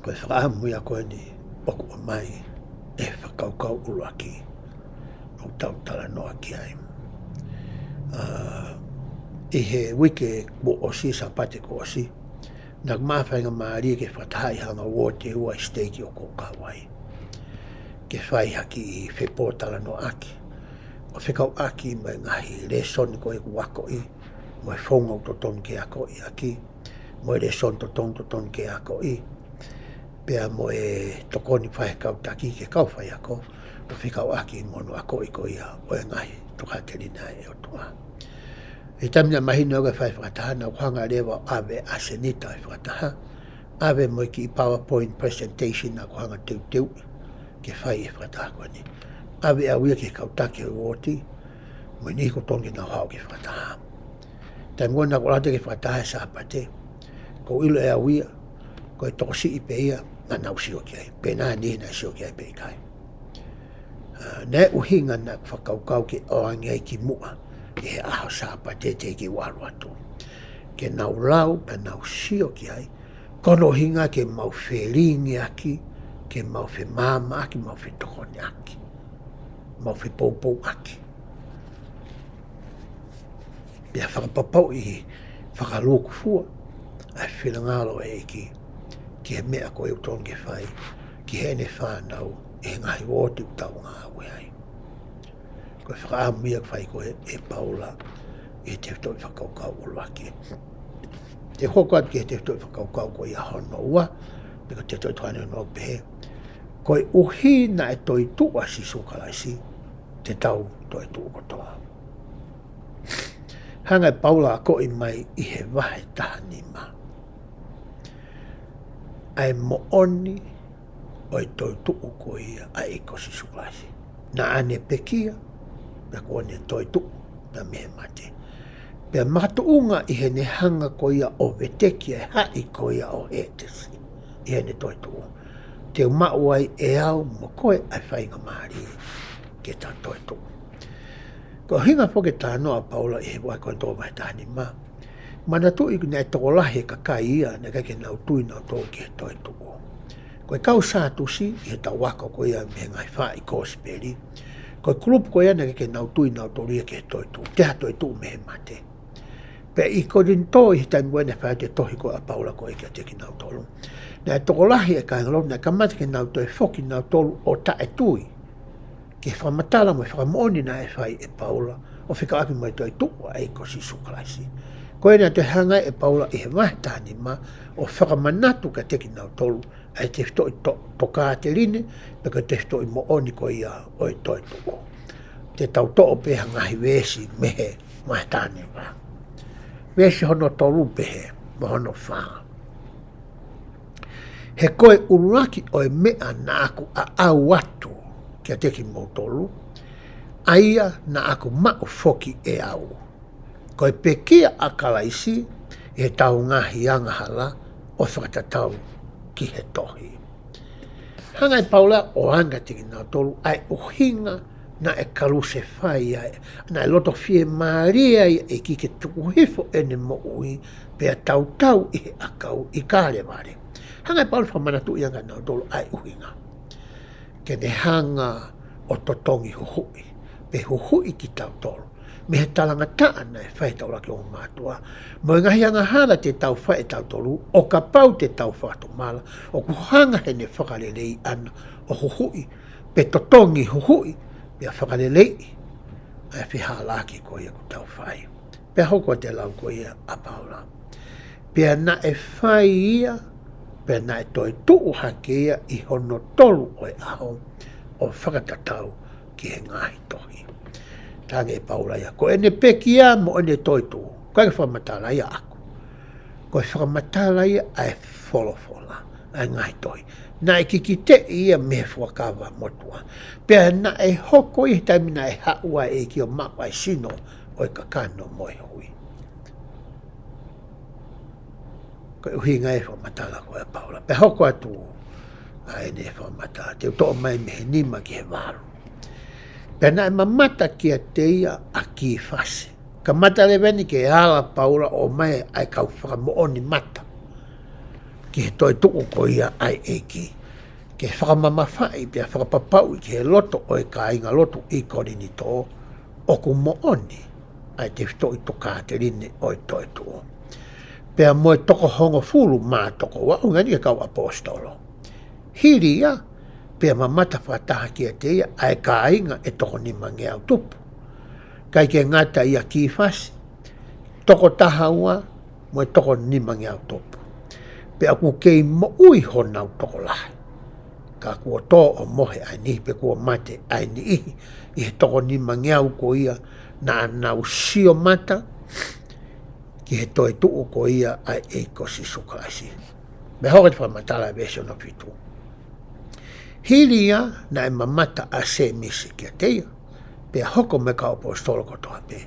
Ko e fakaʻamu ia ko eni ʻoku ʻomai ʻe he fakakaukau ʻuluaki ʻoku tau talanoa ki ai. ʻA, ʻi he uike kuo ʻosi, Sāpate kuo ʻosi, naʻá ku maʻu e faingamālie ke fakatahaʻi ha ngaahi uooti ʻe ua ʻi he siteiki ʻoku ou kau ai, ke fai ha kiʻi fepōtalanoaʻaki ʻo fekauʻaki mo e ngaahi lēsoni ko ē kuo akoʻi, mo e founga ʻoku totonu ke akoʻi ʻaki, mo e lēsoni totonu, totonu ke akoʻi, pea mo e tokoni fai ʻe he kau taki ki he kau faiako, ʻo fekauʻaki mo hono akoʻi ko ia ʻo e ngaahi tokāteline ʻa e ʻOtua. ʻI he taimi naʻe mahino ai ko e fai fakataha, naʻá ku hanga leva ʻo ʻave ʻa Senita ʻi he fakataha, ʻave mo e kiʻi PowerPoint presentation naʻá ku hanga ʻo teuteuʻi ke fai e fakataha ko eni. ʻAve ʻe au ia ki he kau taki ʻo e uooti, mo e niʻihi ʻoku totonu ke nau haʻu ki he fakataha. Taimi ko ē naʻá ku ʻalu atu ki he fakataha he Sāpate, ʻoku ou ʻilo ʻe au ia ko e tokosiʻi pē ia naʻa nau sio ki ai, pe naʻe ʻi ai e niʻihi naʻe sio ki ai pe ʻikai. ʻA, naʻe ʻuhinga naʻá ku fakakaukau ke ʻoange ai kimuʻa ʻi he ʻaho Sāpate teʻeki ke u ʻalu atu, ke nau lau pea nau sio ki ai, ko hono ʻuhinga ke mau felingiʻaki, ke mau femāmaʻaki, mau fetokoniʻaki, mau fepoupouʻaki. Pea fakapapauʻi fakalūkufua ʻa e finangalo ʻo e ʻEiki ki he meʻa ko ē ʻoku totonu ke fai ki heʻene fānau ʻi he ngaahi uooti ʻoku tau ngāue ai. Ko e fakaʻamu ia ʻoku fai ko ē ʻe Paula ʻi he tefitoʻi fakakaukau ʻuluaki. Te u hoko atu ki he tefitoʻi fakakaukau ko ia hono ua, pe ko e tefitoʻi tokāteline hono ua, ʻoku pehē: Koeʻuhi naʻe toetuʻu ʻa Sīsū Kalaisi, te tau toetuʻu kotoa. Hanga ʻe Paula ʻo akoʻi mai ʻi he vahe taha nima ʻa e moʻoni ʻo e toetuʻu ko ia ʻa e ʻEiki ko Sīsū Kalaisi. Naʻá ne pekia, pea kuó ne toetuʻu mei he mate. Pea makatuʻunga ʻi heʻene hanga ko ia ʻo veteki ʻa e haʻi ko ia ʻo Hētesi ʻi heʻene toetuʻu, te u maʻu ai ʻe au mo koe ʻa e faingamālie ke ta toetuʻu. Ko e ʻuhinga foki e talanoa ʻa Paula ʻi he vahe ko eni, vahe taha nima, manatuʻi naʻe tokolahi e kakai ia naʻe ʻikai ke nau tui nautolu ki he toetuʻu. Ko e kau Sātusi, ʻi heʻetau ako ko ia mei he ngaahi faʻahi kosipeli, ko e kulupu ko ia naʻe ʻikai ke nau tui nautolu ia ki he toetuʻu, toe ha toetuʻu mei he mate. Pea ʻi Kolinitō, ʻi he taimi ko ē naʻe fai atu e tohi ko ē ʻa Paula ko ē kiate kinautolu, naʻe tokolahi e kāingalotu naʻe kamata ke nau toe foki nautolu ʻo taʻetui ki he fakamatala mo e fakamoʻoni naʻe fai ʻe Paula ʻo fekauʻaki mo e toetuʻu ʻa e ʻEiki ko Sīsū Kalaisi. Ko ia naʻe toe hanga ʻe Paula ʻi he vahe taha nima ʻo fakamanatu kiate kinautolu ʻa e tefitoʻi to-, tokāteline, pe ko e tefitoʻi moʻoni ko ia ʻo e toetuʻu. Te tau toʻo pē ha ngaahi veesi mei he vahe taha nima. Veesi hono tolu pehē, mo hono fā: He ko e ʻuluaki ʻo e meʻa naʻá ku ʻaʻau atu kiate kimoutolu, ʻa ia naʻá ku maʻu foki ʻe au, ko e pekia ʻa Kalaisi ʻi heʻetau ngaahi angahala, ʻo fakatatau ki he tohi. Hanga ʻe Paula ʻo ʻoange kiate kinautolu ʻa e ʻuhinga naʻe kalusefai ai, naʻe loto fiemālie ai e ʻEiki ke tuku hifo ʻene moʻui pea tautau ʻi he ʻakau ʻi Kalevale. Hanga ʻe Paula ʻo fakamanatuʻi ange kiate kinautolu ʻa e ʻuhinga, ke ne hanga ʻo totongi huhuʻi, pe huhuʻi kitautolu mei he talangataʻa naʻe fai ʻe he taulaʻeiki ongo mātuʻa, mo e ngaahi angahala te tau fai ʻe tautolu, ʻo kapau te tau fakatomala, ʻoku hanga heʻene fakaleleiʻi ʻana ʻo huhuʻi, pe totongi huhuʻi, pea fakaleleiʻi ʻa e fehālaaki ko ia ʻoku tau fai. Pea hoko atu e lau ko ia ʻa Paula: Pea naʻe fai ia, pea naʻe toetuʻu hake ia ʻi hono tolu ʻo e ʻaho, ʻo fakatatau ki he ngaahi tohi. Talaange ʻe Paula ia, ko ʻene pekia mo ʻene toetuʻu, ʻikai ke fakamatala ia ʻaʻaku. Ko e fakamatala ia ʻa e folofola, ʻa e ngaahi tohi. Naʻe kikiteʻi ia mei he fuakava motuʻa. Pea naʻe hoko ia he taimi naʻe haʻu ai e ʻEiki ʻo maʻu ʻa e sino ʻo e kakano mo e hui. Ko e ʻuhinga e fakamatala ko ē ʻa Paula. Pea hoko atu ʻa ʻene fakamatala. Te u toʻo mai mei he nima ki he valu. Pea naʻe mamata kiate ia ʻa Kifasi. Kamata leva eni ke ala ʻa Paula ʻo ʻomai ʻa e kau fakamoʻoni mata ki he toetuʻu ko ia ʻa e ʻEiki. Ke fakamamafaʻi pea fakapapauʻi ki he loto ʻo e kāingalotu ʻi Kolinitō, ʻoku moʻoni ʻa e tefitoʻi tokāteline ʻo e toetuʻu. Pea mo e toko hongofulu mā toko ua, ʻuhinga eni ki he kau ʻaposetolo. Hili ia, pea mamata fakataha kiate ia ʻa e kāinga ʻe toko nimangeau tupu. ʻIkai ke ngata ia, Kifasi, toko taha ua, mo e toko nimangeau tupu. Pea ʻoku kei moʻui honau tokolahi. Ka kuo tō ʻo mohe ʻa e niʻihi pe kuo mate ʻa e niʻihi ʻi he toko nimangeau ko ia naʻa nau sio mata ki he toetuʻu ko ia ʻa e ʻEiki ko Sīsū Kalaisi. Mei he hoko atu fakamatala ʻa e veesi ono fitu. Hili ia naʻe mamata ʻa Sēmisi kiate ia, pea hoko mo e kau ʻaposetolo kotoa pē.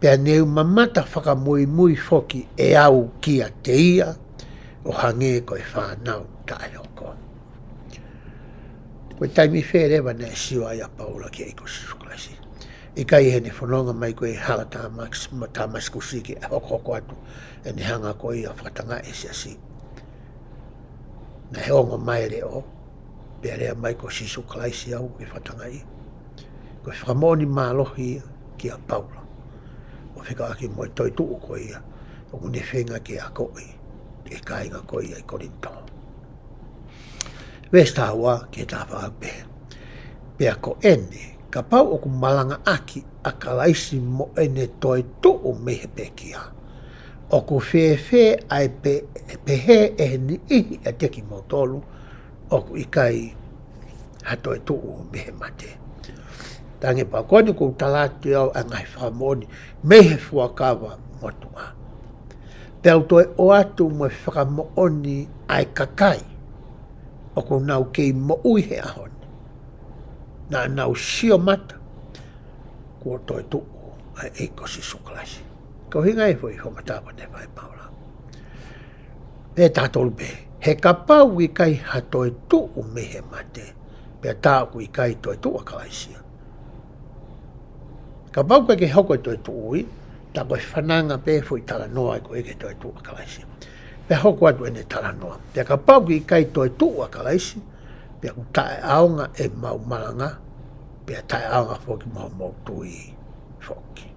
Pea ne u mamata fakamuimui foki ʻe au kiate ia, ʻo hangē ko e fānau taʻehoko. Ko e taimi fē leva naʻe sio ai ʻa Paula ki he ʻEiki ko Sīsū Kalaisi? ʻIkai heʻene fononga mai ko ē he hala Tāmas-, Tāmasikusi ke hokohoko atu ʻene hanga ko ia ʻo fakatangaʻi e siasi. Naʻe ongo mai e leʻo, pea lea mai ko Sīsū Kalaisi au ke fakatangaʻi. Ko e fakamoʻoni mālohi ia kia Paula. ʻO fekauʻaki mo e toetuʻu ko ia ʻoku ne feinga ke akoʻi e kāinga ko ia ʻi Kolinitō. Veesi taha ua ki he taha fā ʻoku pehē: Pea ko eni, kapau ʻoku malangaʻaki ʻa Kalaisi mo ʻene toetuʻu mei he pekia, ʻoku fēfē ʻa e pe-, pehē ʻe he niʻihi ʻiate kimoutolu ʻoku ʻikai ha toetuʻu mei he mate? Tangi pau, ko eni ʻoku ou tala atu au ʻa e ngaahi fakamoʻoni mei he fuakava motuʻa. Pea u toe ʻoatu mo e fakamoʻoni ʻa e kakai ʻoku nau kei moʻui he ʻaho ni, naʻa nau sio mata kuo toetuʻu ʻa e ʻEiki ko Sīsū Kalaisi. Ko e ʻuhinga e foʻi fakamatala ko eni ʻa Paula. Pea taha tolu pē, he kapau ʻoku ʻikai ha toetuʻu mei he mate, pea tā ʻoku ʻikai toetuʻu ʻa Kalaisi ia. Kapau ʻoku ʻikai ke hoko e toetuʻu ia, tā ko e fananga pē foʻi talanoa ko ē ki he toetuʻu ʻa Kalaisi. Pea hoko atu ʻene talanoa. Pea kapau ʻoku ʻikai toetuʻu ʻa Kalaisi, pea ʻoku taʻeʻaonga ʻemau malanga, pea taʻeʻaonga foki mo hoʻomou tui foki.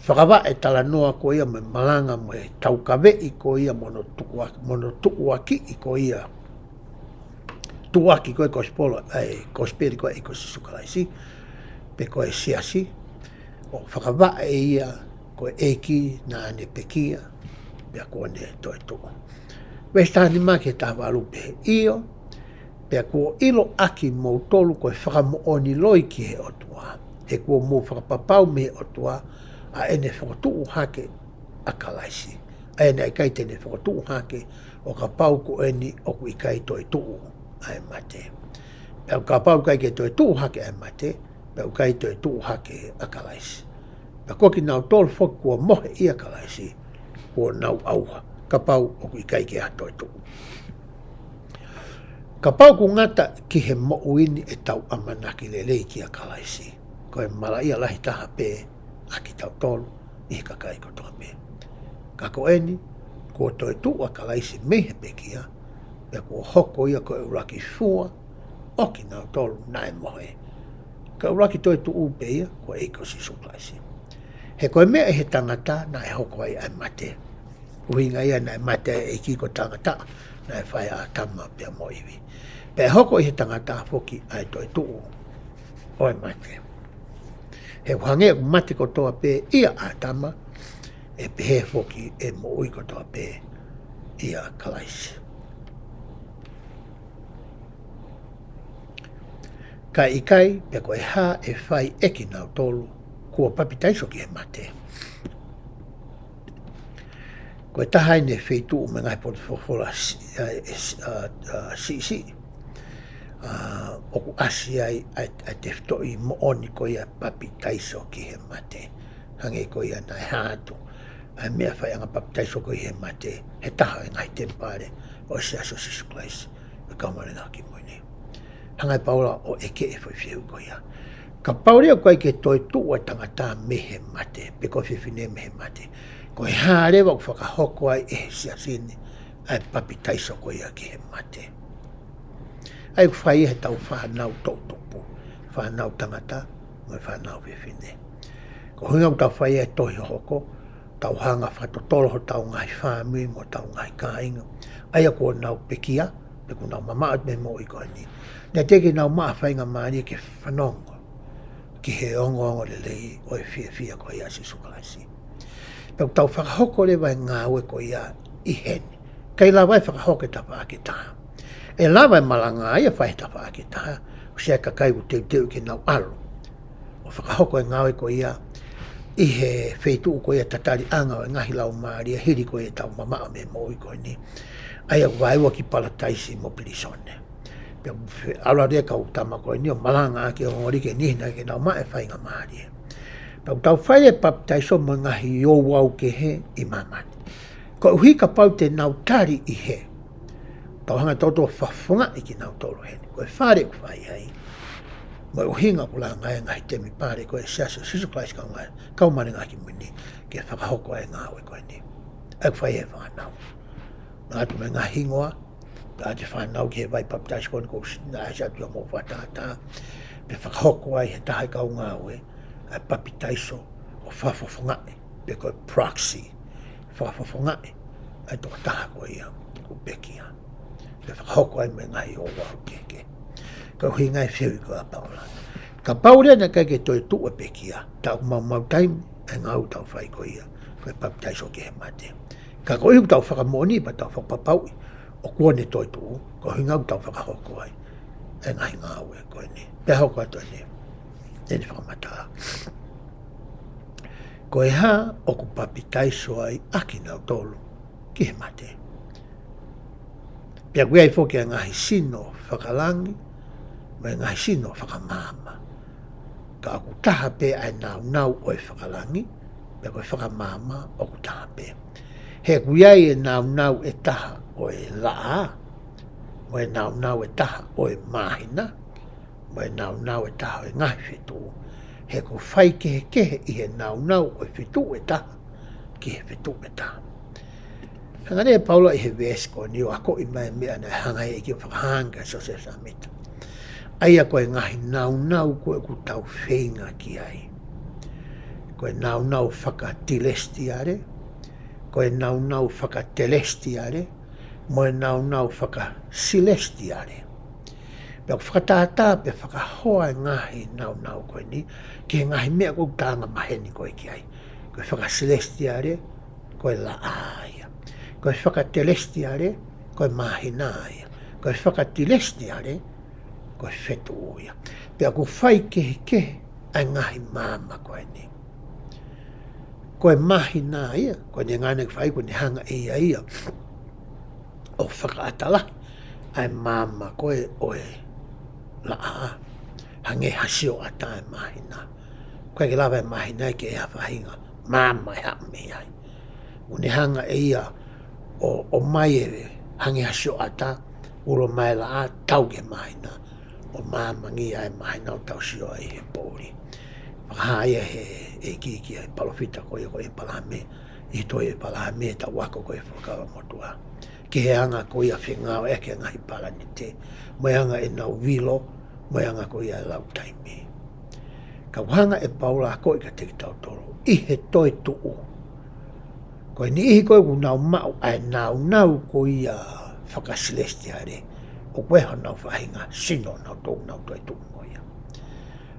Fakavaʻe e talanoa ko ia mo e malanga mo e taukaveʻi ko ia mo hono tukuak-, mo hono tuʻuakiʻi ko ia, tuʻuaki ko e kosipeli, ʻa e kosipeli ko ē ʻa e ʻEiki ko Sīsū Kalaisi, pe ko e siasi, ʻo fakavaʻe ia ko e ʻEiki naʻa ne pekia, pea kuo ne toetuʻu. Veesi taha nima ki he taha valu pehē: ʻIo, pea kuo ʻiloʻaki moutolu ko e fakamoʻoni loi ki he ʻOtua, he kuo mou fakapapau mei he ʻOtua ʻa ʻene fokotuʻu hake ʻa Kalaisi, ʻa ia naʻe ʻikai te ne fokotuʻu hake ʻo kapau ko eni ʻoku ʻikai toetuʻu ʻa e mate. Pea kapau ʻikai ke toetuʻu hake ʻa e mate, pea ʻikai toetuʻu hake ʻa Kalaisi. Pea ko kinautolu foki kuo mohe ʻia Kalaisi, kuo nau ʻauha, kapau ʻoku ʻikai ke ʻi ai ha toetuʻu. Kapau ʻoku ngata ki he moʻui ni ʻetau ʻamanaki lelei kia Kalaisi, ko e malaʻia lahi taha pē ʻa kitautolu ʻi he kakai kotoa pē. Ka ko eni, kuo toetuʻu ʻa Kalaisi mei he pekia, pea kuo hoko ia ko e ʻuluaki fua ʻo kinautolu naʻe mohe. Ko e ʻuluaki toetuʻu pē ia, ko e ʻEiki ko Sīsū Kalaisi. He ko e meʻa ʻi he tangata naʻe hoko ai ʻa e mate. ʻUhinga ia naʻe mate ʻa e ʻEiki ko e tangata, naʻe fai ʻa ʻĀtama pea mo ʻIvi. Pea hoko ʻi he tangata foki ʻa e toetuʻu ʻo e mate. He ʻoku hangē ʻoku mate kotoa pē ʻia ʻĀtama, ʻe pehē foki ʻe moʻui kotoa pē ʻia Kalaisi. Kae ʻikai, pea ko e hā ʻe fai ʻe kinautolu kuo papitaiso ki he mate? Ko e taha eni e feituʻu mei he ngaahi potu folofola si-, ʻa, ʻa, ʻa, siʻisiʻi. ʻA, ʻoku ʻasi ai ʻa e, ʻa e tefitoʻi moʻoni ko ia papitaiso ki he mate. Hangē ko ia naʻe hā atu ʻa e meʻa faiʻanga papitaiso ko ia he mate, he taha ʻo e ngaahi temipale ʻo e Siasi ʻo Sīsū Kalaisi ʻo e Kau Māʻoniʻoni ʻi he Ngaahi ʻAho Kimui Ni. Hanga ʻe Paula ʻo ʻeke e foʻi fehuʻi ko ia. Kapau leva ʻoku ʻikai ke toetuʻu ʻa e tangata mei he mate, pe ko e fefine mei he mate, ko e hā leva ʻoku fakahoko ai ʻe he siasi ni ʻa e papitaiso ko ia ki he mate? ʻA ia ʻoku fai ʻe heʻetau fānau toʻutupu, fānau tangata, mo e fānau fefine. Ko e ʻuhinga ʻoku tau fai ai e tohi hohoko, tau hanga ʻo fakatotolo hotau ngaahi fāmili mo hotau ngaahi kāinga, ʻa ia kuo nau pekia, pe kuo nau mamaʻo atu mei he moʻui ko eni, naʻe teʻeki ke nau maʻu ha faingamālie ke fanongo ki he ongoongolelei ʻo e fiefia ko ia ʻa Sīsū Kalaisi. Pea ʻoku tau fakahoko leva e ngāue ko ia ʻi heni. ʻIkai lava ʻe fakahoko he tafaʻaki ʻe taha. ʻE lava e malanga ia ʻo fai he tafaʻaki ʻe taha, ʻoku ʻi ai e kakai ʻoku teuteu ke nau ʻalu ʻo fakahoko e ngāue ko ia ʻi he feituʻu ko ia tataliʻanga ʻo e ngaahi laumālie hili ko ia ʻetau mamaʻo mei he moʻui ko eni, ʻa ia ʻoku vaeua ki palataisi mo pilīsone. Pea ʻalu atu e kau tama ko eni ʻo malangaʻaki e ongoongolelei ki he niʻihi naʻe ʻikai ke nau maʻu e faingamālie. Pea ʻoku tau fai e papitaiso mo e ngaahi ouau kehe ʻi māmani. Koeʻuhi kapau te nau tali ʻi hē, tau hanga ʻe tautolu ʻo fakafofongaʻi kinautolu heni. Ko e fale ʻoku fai ai, mo e ʻuhinga ʻoku langa ai e ngaahi temipale ko e Siasi ʻo Sīsū Kalaisi ʻo e Kau Māʻoniʻoni ʻi he Ngaahi ʻAho Kimui Ni, ke fakahoko ai e ngāue ko eni. ʻA ia ʻoku fai ʻe he fānau. Nau ʻoatu e ngaahi hingoa, pea ʻoatu e fānau ki he vai papitaiso ko eni kuo ʻosi ʻasi atu ia mo fakatātā. Pea fakahoko ai ʻe he taha e kau ngāue ʻa e papitaiso ʻo fakafofongaʻi, pe ko e proxy, fakafofongaʻi ʻa e tokotaha ko ia kuo pekia. Pea fakahoko ai mo e ngaahi ouau kehekehe. Ko e ʻuhinga e fehuʻi ko ia ʻa Paula. Kapau leva naʻe ʻikai ke toetuʻu e pekia, tā ʻoku maumau taimi e ngāue ʻoku tau fai ko ia ko e papitaiso ki he mate. Ka koeʻuhi ʻoku tau fakamoʻoni pea tau fakapapauʻi ʻoku ne toetuʻu, ko e ʻuhinga ʻoku tau fakahoko ai e ngaahi ngāue ko eni. Pea hoko atu eni ʻene fakamatala. Ko e hā ʻoku papitaiso ai ʻa kinautolu ki he mate? Pea ʻoku ʻi ai foki e ngaahi sino fakalangi mo e ngaahi sino fakamaama. Ka ʻoku taha pē ʻa e nāunau ʻo e fakalangi, pea ko e fakamaama ʻoku taha pē. He ʻoku ʻi ai e nāunau ʻe taha ʻo e laʻā, mo e nāunau ʻe taha ʻo e māhina, mo e nāunau ʻe taha ʻo e ngaahi fetuʻu. He ʻoku faikehekehe ʻi he nāunau ʻo e fetuʻu ʻe taha ki he fetuʻu ʻe taha. Hanga ʻe Paula ʻi he veesi ko eni ʻo akoʻi mai e meʻa naʻe hanga ʻe he ʻEiki ʻo fakahā ange kia Siosefa Sāmita, ʻa ia ko e ngaahi nāunau ko ē ʻoku tau feinga ki ai. Ko e nāunau fakatilesitiale, ko e nāunau fakatelesitiale, mo e nāunau fakasilesitiale. Pea ʻoku fakatātā pea fakahoa e ngaahi nāunau ko eni ki he ngaahi meʻa ʻoku tau anga maheni ko ē ki ai. Ko e fakasilesitiale, ko e laʻā ia. Ko e fakatelesitiale, ko e māhina ia. Ko e fakatilesitiale, ko e fetuʻu ia. Pea ʻoku faikehekehe ʻa e ngaahi maama ko eni. Ko e māhina ia, ko ʻene ngāue ʻoku fai, ko ʻene hanga ʻe ia ia ʻo fakaʻatā lahi ʻa e maama ko ē ʻo e laʻā, hangē ha sioʻata e māhina. ʻOku ʻikai ke lava e māhina ia ke ʻi ai ha faʻahinga maama ʻe haʻu mei ai. ʻOku ne hanga ʻe ia ʻo, ʻomai e hangē ha sioʻata, ulo mai e laʻā, tau ki he māhina, ʻo maamangia e māhina ʻo tau sio ai he poʻuli. Fakahā ia ʻe he ʻEiki ki he palōfita ko ia ko ʻĒpalahame, ʻi he tohi ʻĒpalahame, ʻetau ako ko ē Fuakava Motuʻa, ki he anga ko ia fengāueʻaki e ngaahi palanite, mo e anga ʻenau vilo, mo e anga ko ia e lau taimi. Ka ʻoku hanga ʻe Paula ʻo akoʻi kiate kitautolu ʻi he toetuʻu, ko e niʻihi ko ē ʻoku nau maʻu ʻa e nāunau ko ia fakasilesitiale, ʻoku ʻi ai honau faʻahinga sino ʻoku nau toe, nau toetuʻu mo ia.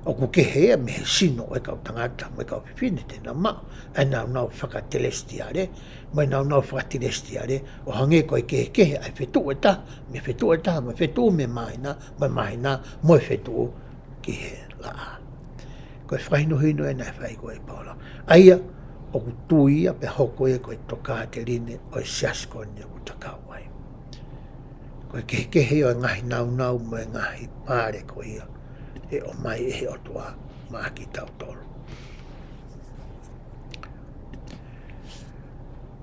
ʻOku kehe ia mei he sino ʻo e kau tangata mo e kau fefine te nau maʻu ʻa e nāunau fakatelesitiale, mo e nāunau fakatilesitiale, ʻo hangē ko e kehekehe ʻa e fetuʻu ʻe taha mei he fetuʻu ʻe taha, mo e fetuʻu mei he māhina, mo e māhina mo e fetuʻu ki he laʻā. Ko e fakahinohino ē naʻe fai ko ē ʻe Paula. ʻA ia, ʻoku tui ia pea hoko ia ko e tokāteline ʻo e siasi ko eni ʻoku ta kau ai. Ko e kehekehe ʻo e ngaahi naunau mo e ngaahi pale ko ia ʻe ʻomai ʻe he ʻOtua maʻa kitautolu.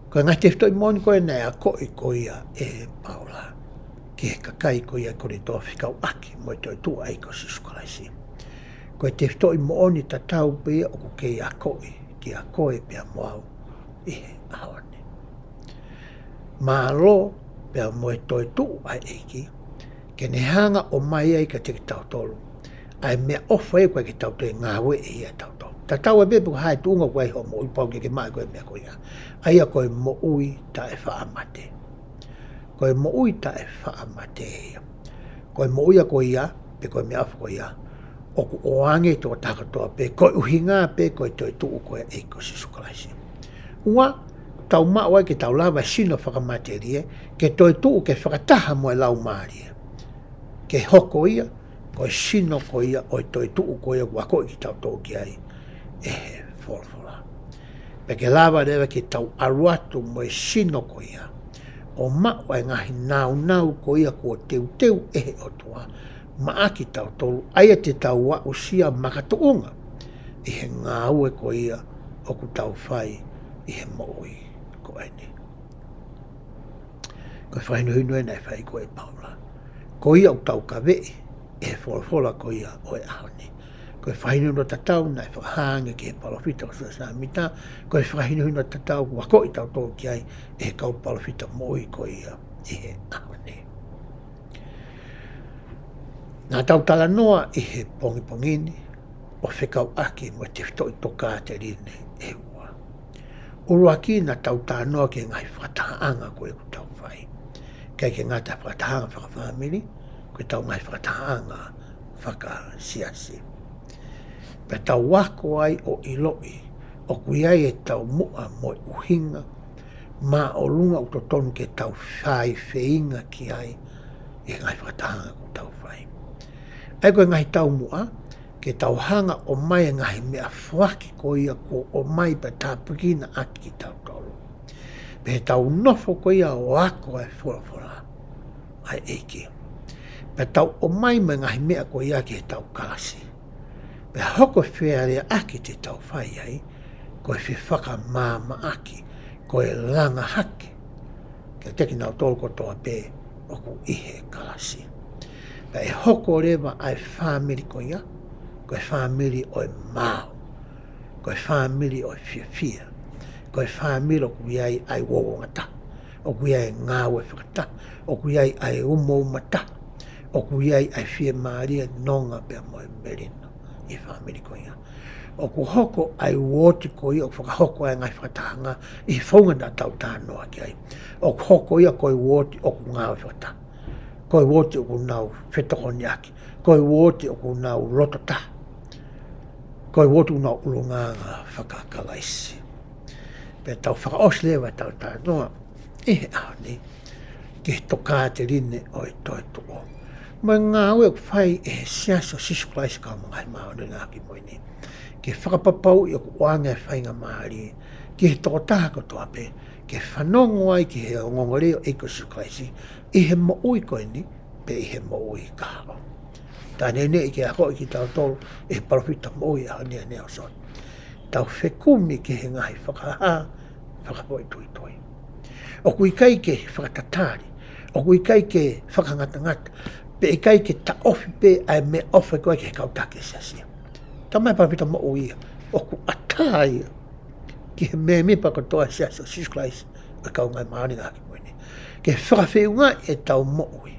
Ko e ngaahi tefitoʻi moʻoni ko ē naʻe akoʻi ko ia ʻe Paula ki he kakai ko ia ʻi Kolinitō fekauʻaki mo e toetuʻu ʻa e ʻEiki ko Sīsū Kalaisi, ko e tefitoʻi moʻoni tatau pē ia ʻoku kei akoʻi kiate koe pea mo au ʻi he ʻaho ni. Mālō pea mo e toetuʻu ʻa e ʻEiki, ke ne hanga ʻo ʻomai ai kiate kitautolu ʻa e meʻaʻofa ia ʻoku ʻikai ke tau toe ngāueʻi ia ʻe tautolu. Tatau ai pē pe ko e hā e tuʻunga ʻoku ʻi ai hoʻo moʻui, pau ke ke maʻu e meʻa ko ia. ʻA ia ko e moʻui taʻefaʻamate. Ko e moʻui taʻefaʻamate ia. Ko e moʻui ia ko ia, pe ko e meʻaʻofa ko ia, ʻoku ʻoange ʻe he tokotaha kotoa pē, ko e ʻuhinga pē ko e toetuʻu ko ia ʻa e ʻEiki ko Sīsū Kalaisi. Ua, tau maʻu ai ke tau lava e sino fakamatelie, ke toetuʻu ke fakataha mo e laumālie, ke hoko ia ko e sino ko ia ʻo e toetuʻu ko ia ʻoku akoʻi kitautolu ki ai ʻe he folofola. Pea ke lava leva ke tau ʻalu atu mo e sino ko ia ʻo maʻu ʻa e ngaahi naunau ko ia kuo teuteu ʻe he ʻOtua maʻa kitautolu, ʻa ia te tau aʻusia makatuʻunga ʻi he ngāue ko ia ʻoku tau fai ʻi he moʻui ko eni. Ko e fakahinohino ē naʻe fai ko ē ʻe Paula. Ko ia ʻoku tau kaveʻi ʻe he folofola ko ia ʻo e ʻaho ni. Ko e fakahinohino tatau naʻe fakahā ange ki he palōfita ko Siosefa Sāmita, ko e fakahinohino tatau ʻoku akoʻi tautolu ki ai ʻe he kau palōfita moʻui ko ia ʻi he ʻaho ni. Naʻa tau talanoa ʻi he pongipongi ni ʻo fekauʻaki mo e tefitoʻi tokāteline ʻe ua. ʻUluaki, naʻa tau talanoa ki he ngaahi fakatahaʻanga ko ē ʻoku tau fai. ʻIkai ke ngata he fakatahaʻanga fakafāmili, ko ʻetau ngaahi fakatahaʻanga fakasiasi. Pea tau ako ai ʻo ʻiloʻi ʻoku ʻi ai e taumuʻa mo e ʻuhinga māʻolunga ʻoku totonu ke tau fai feinga ki ai ʻi he ngaahi fakatahaʻanga ʻoku tau fai. ʻA ia ko e ngaahi taumuʻa, ke tau hanga ʻo ʻomai e ngaahi meʻafoaki ko ia kuo ʻomai pea tāpuekina ʻaki kitautolu. Pea tau nofo ko ia ʻo ako ʻa e folofola ʻa e ʻEiki. Pea tau ʻomai mo e ngaahi meʻa ko ia ki heʻetau kalasi. Pea hoko e fealeaʻaki te tau fai ai, ko e fefakamaamaʻaki, ko e langa hake kiate kinautolu kotoa pē ʻoku ʻi he kalasi. Pea ʻe hoko leva ʻa e fāmili ko ia ko e fāmili ʻo e maau, ko e fāmili ʻo e fiefia, ko e fāmili ʻoku ʻi ai ʻa e uouangataha, ʻoku ʻi ai e ngāue fakataha, ʻoku ʻi ai ʻa e umoumataha, ʻoku ʻi ai ʻa e fiemālie, nonga pea mo e melino ʻi he fāmili ko ia. ʻOku hoko ʻa e uooti ko ia ʻoku fakahoko ai e ngaahi fakatahaʻanga ʻi he founga naʻa tau talanoa ki ai. ʻOku hoko ia ko e uooti ʻoku ngāue fakataha, ko e uooti ʻoku nau fetokoniʻaki, ko e uooti ʻoku nau loto taha, ko e uooti ʻoku nau ʻulungaanga faka-Kalaisi. Pea tau fakaʻosi leva ʻetau talanoa ʻi he ʻaho ni ki he tokāteline ʻo e toetuʻu mo e ngāue ʻoku fai ʻe he Siasi ʻo Sīsū Kalaisi ʻo e Kau Māʻoniʻoni ʻi he Ngaahi ʻAho Kimui Ni, ke fakapapauʻi ʻoku ʻoange e faingamālie ki he tokotaha kotoa pē ke fanongo ai ki he ongoongolelei ʻo e ʻEiki ko Sīsū Kalaisi ʻi he moʻui ko eni pe ʻi he moʻui kahaʻu. Taʻe neʻineʻi ke akoʻi kitautolu ʻe he palōfita moʻui ʻa e ʻaho ni ʻa e ʻEiki ko Sīsū. Tau fekumi ki he ngaahi fakahā fakafoʻituitui. ʻOku ʻikai ke fakatatali, ʻoku ʻikai ke fakangatangata, pe ʻikai ke taʻofi pē ʻa e meʻaʻofa ko ia ki he kau taki siasi. Talamai ʻe he palōfita moʻui ia ʻoku ʻatā ia ki he mēmipa kotoa e Siasi ʻo Sīsū Kalaisi ʻo e Kau Māʻoniʻoni ʻi he Ngaahi ʻAho Kimui Ni ke fakafeʻungaʻi ʻetau moʻui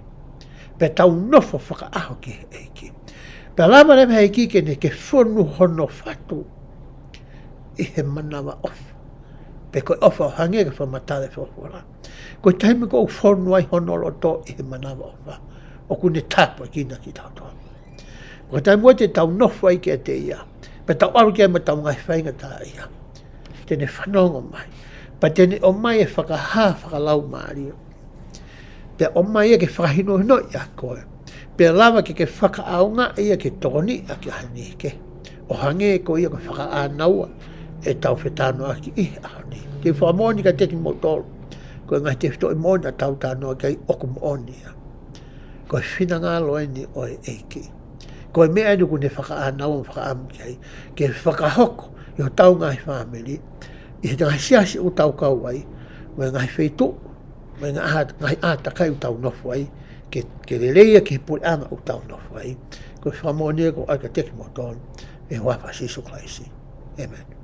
pea tau nofo fakaʻaho ki he ʻEiki. Pea lava leva ʻe he ʻEiki ke ne ke fonu hono fatu ʻi he manavaʻofa, pe ko e ʻofa ʻo hangē ko e fakamatala ʻa e folofola. Ko e taimi ʻoku fonu ai hono loto ʻi he manavaʻofa, ʻoku ne tāpuekina kitautolu. Ko e taimi ʻoku tau nofo ai kiate ia pea tau ʻalu ki ai mo ʻetau ngaahi faingataʻaʻia, te ne fanongo mai pea te ne ʻomai e fakahā fakalaumālie. Pea ʻomai ia ke fakahinohinoʻi ʻa koe, pea lava ke ke fakaʻaongaʻi ia ke tokoniʻi ʻaki ha niʻihi kehe, ʻo hangē ko ia ko e fakaʻānaua ʻetau fetalanoaʻaki ʻi he ʻaho ni. Ke fakamoʻoni kiate kimoutolu, ko e ngaahi tefitoʻi moʻoni ʻoku tau talanoa ki ai ʻoku moʻoni ia. Ko e finangalo eni ʻo e ʻEiki. Ko e meʻa eni ʻoku ne fakaʻānaua mo fakaʻamu ki ai, ke fakahoko ʻi hotau ngaahi fāmili, ʻi he ngaahi siasi ʻoku tau kau ai, mo e ngaahi feituʻu, mo e ngaahi ʻā-, ngaahi ʻātakai ʻoku tau nofo ai, ke, ke lelei ia ki he puleʻanga ʻoku tau nofo ai. Ko e fakamoʻoni ia ʻoku ʻoatu kiate kimoutolu, ʻi he huafa ʻo Sīsū Kalaisi. ʻĒmeni.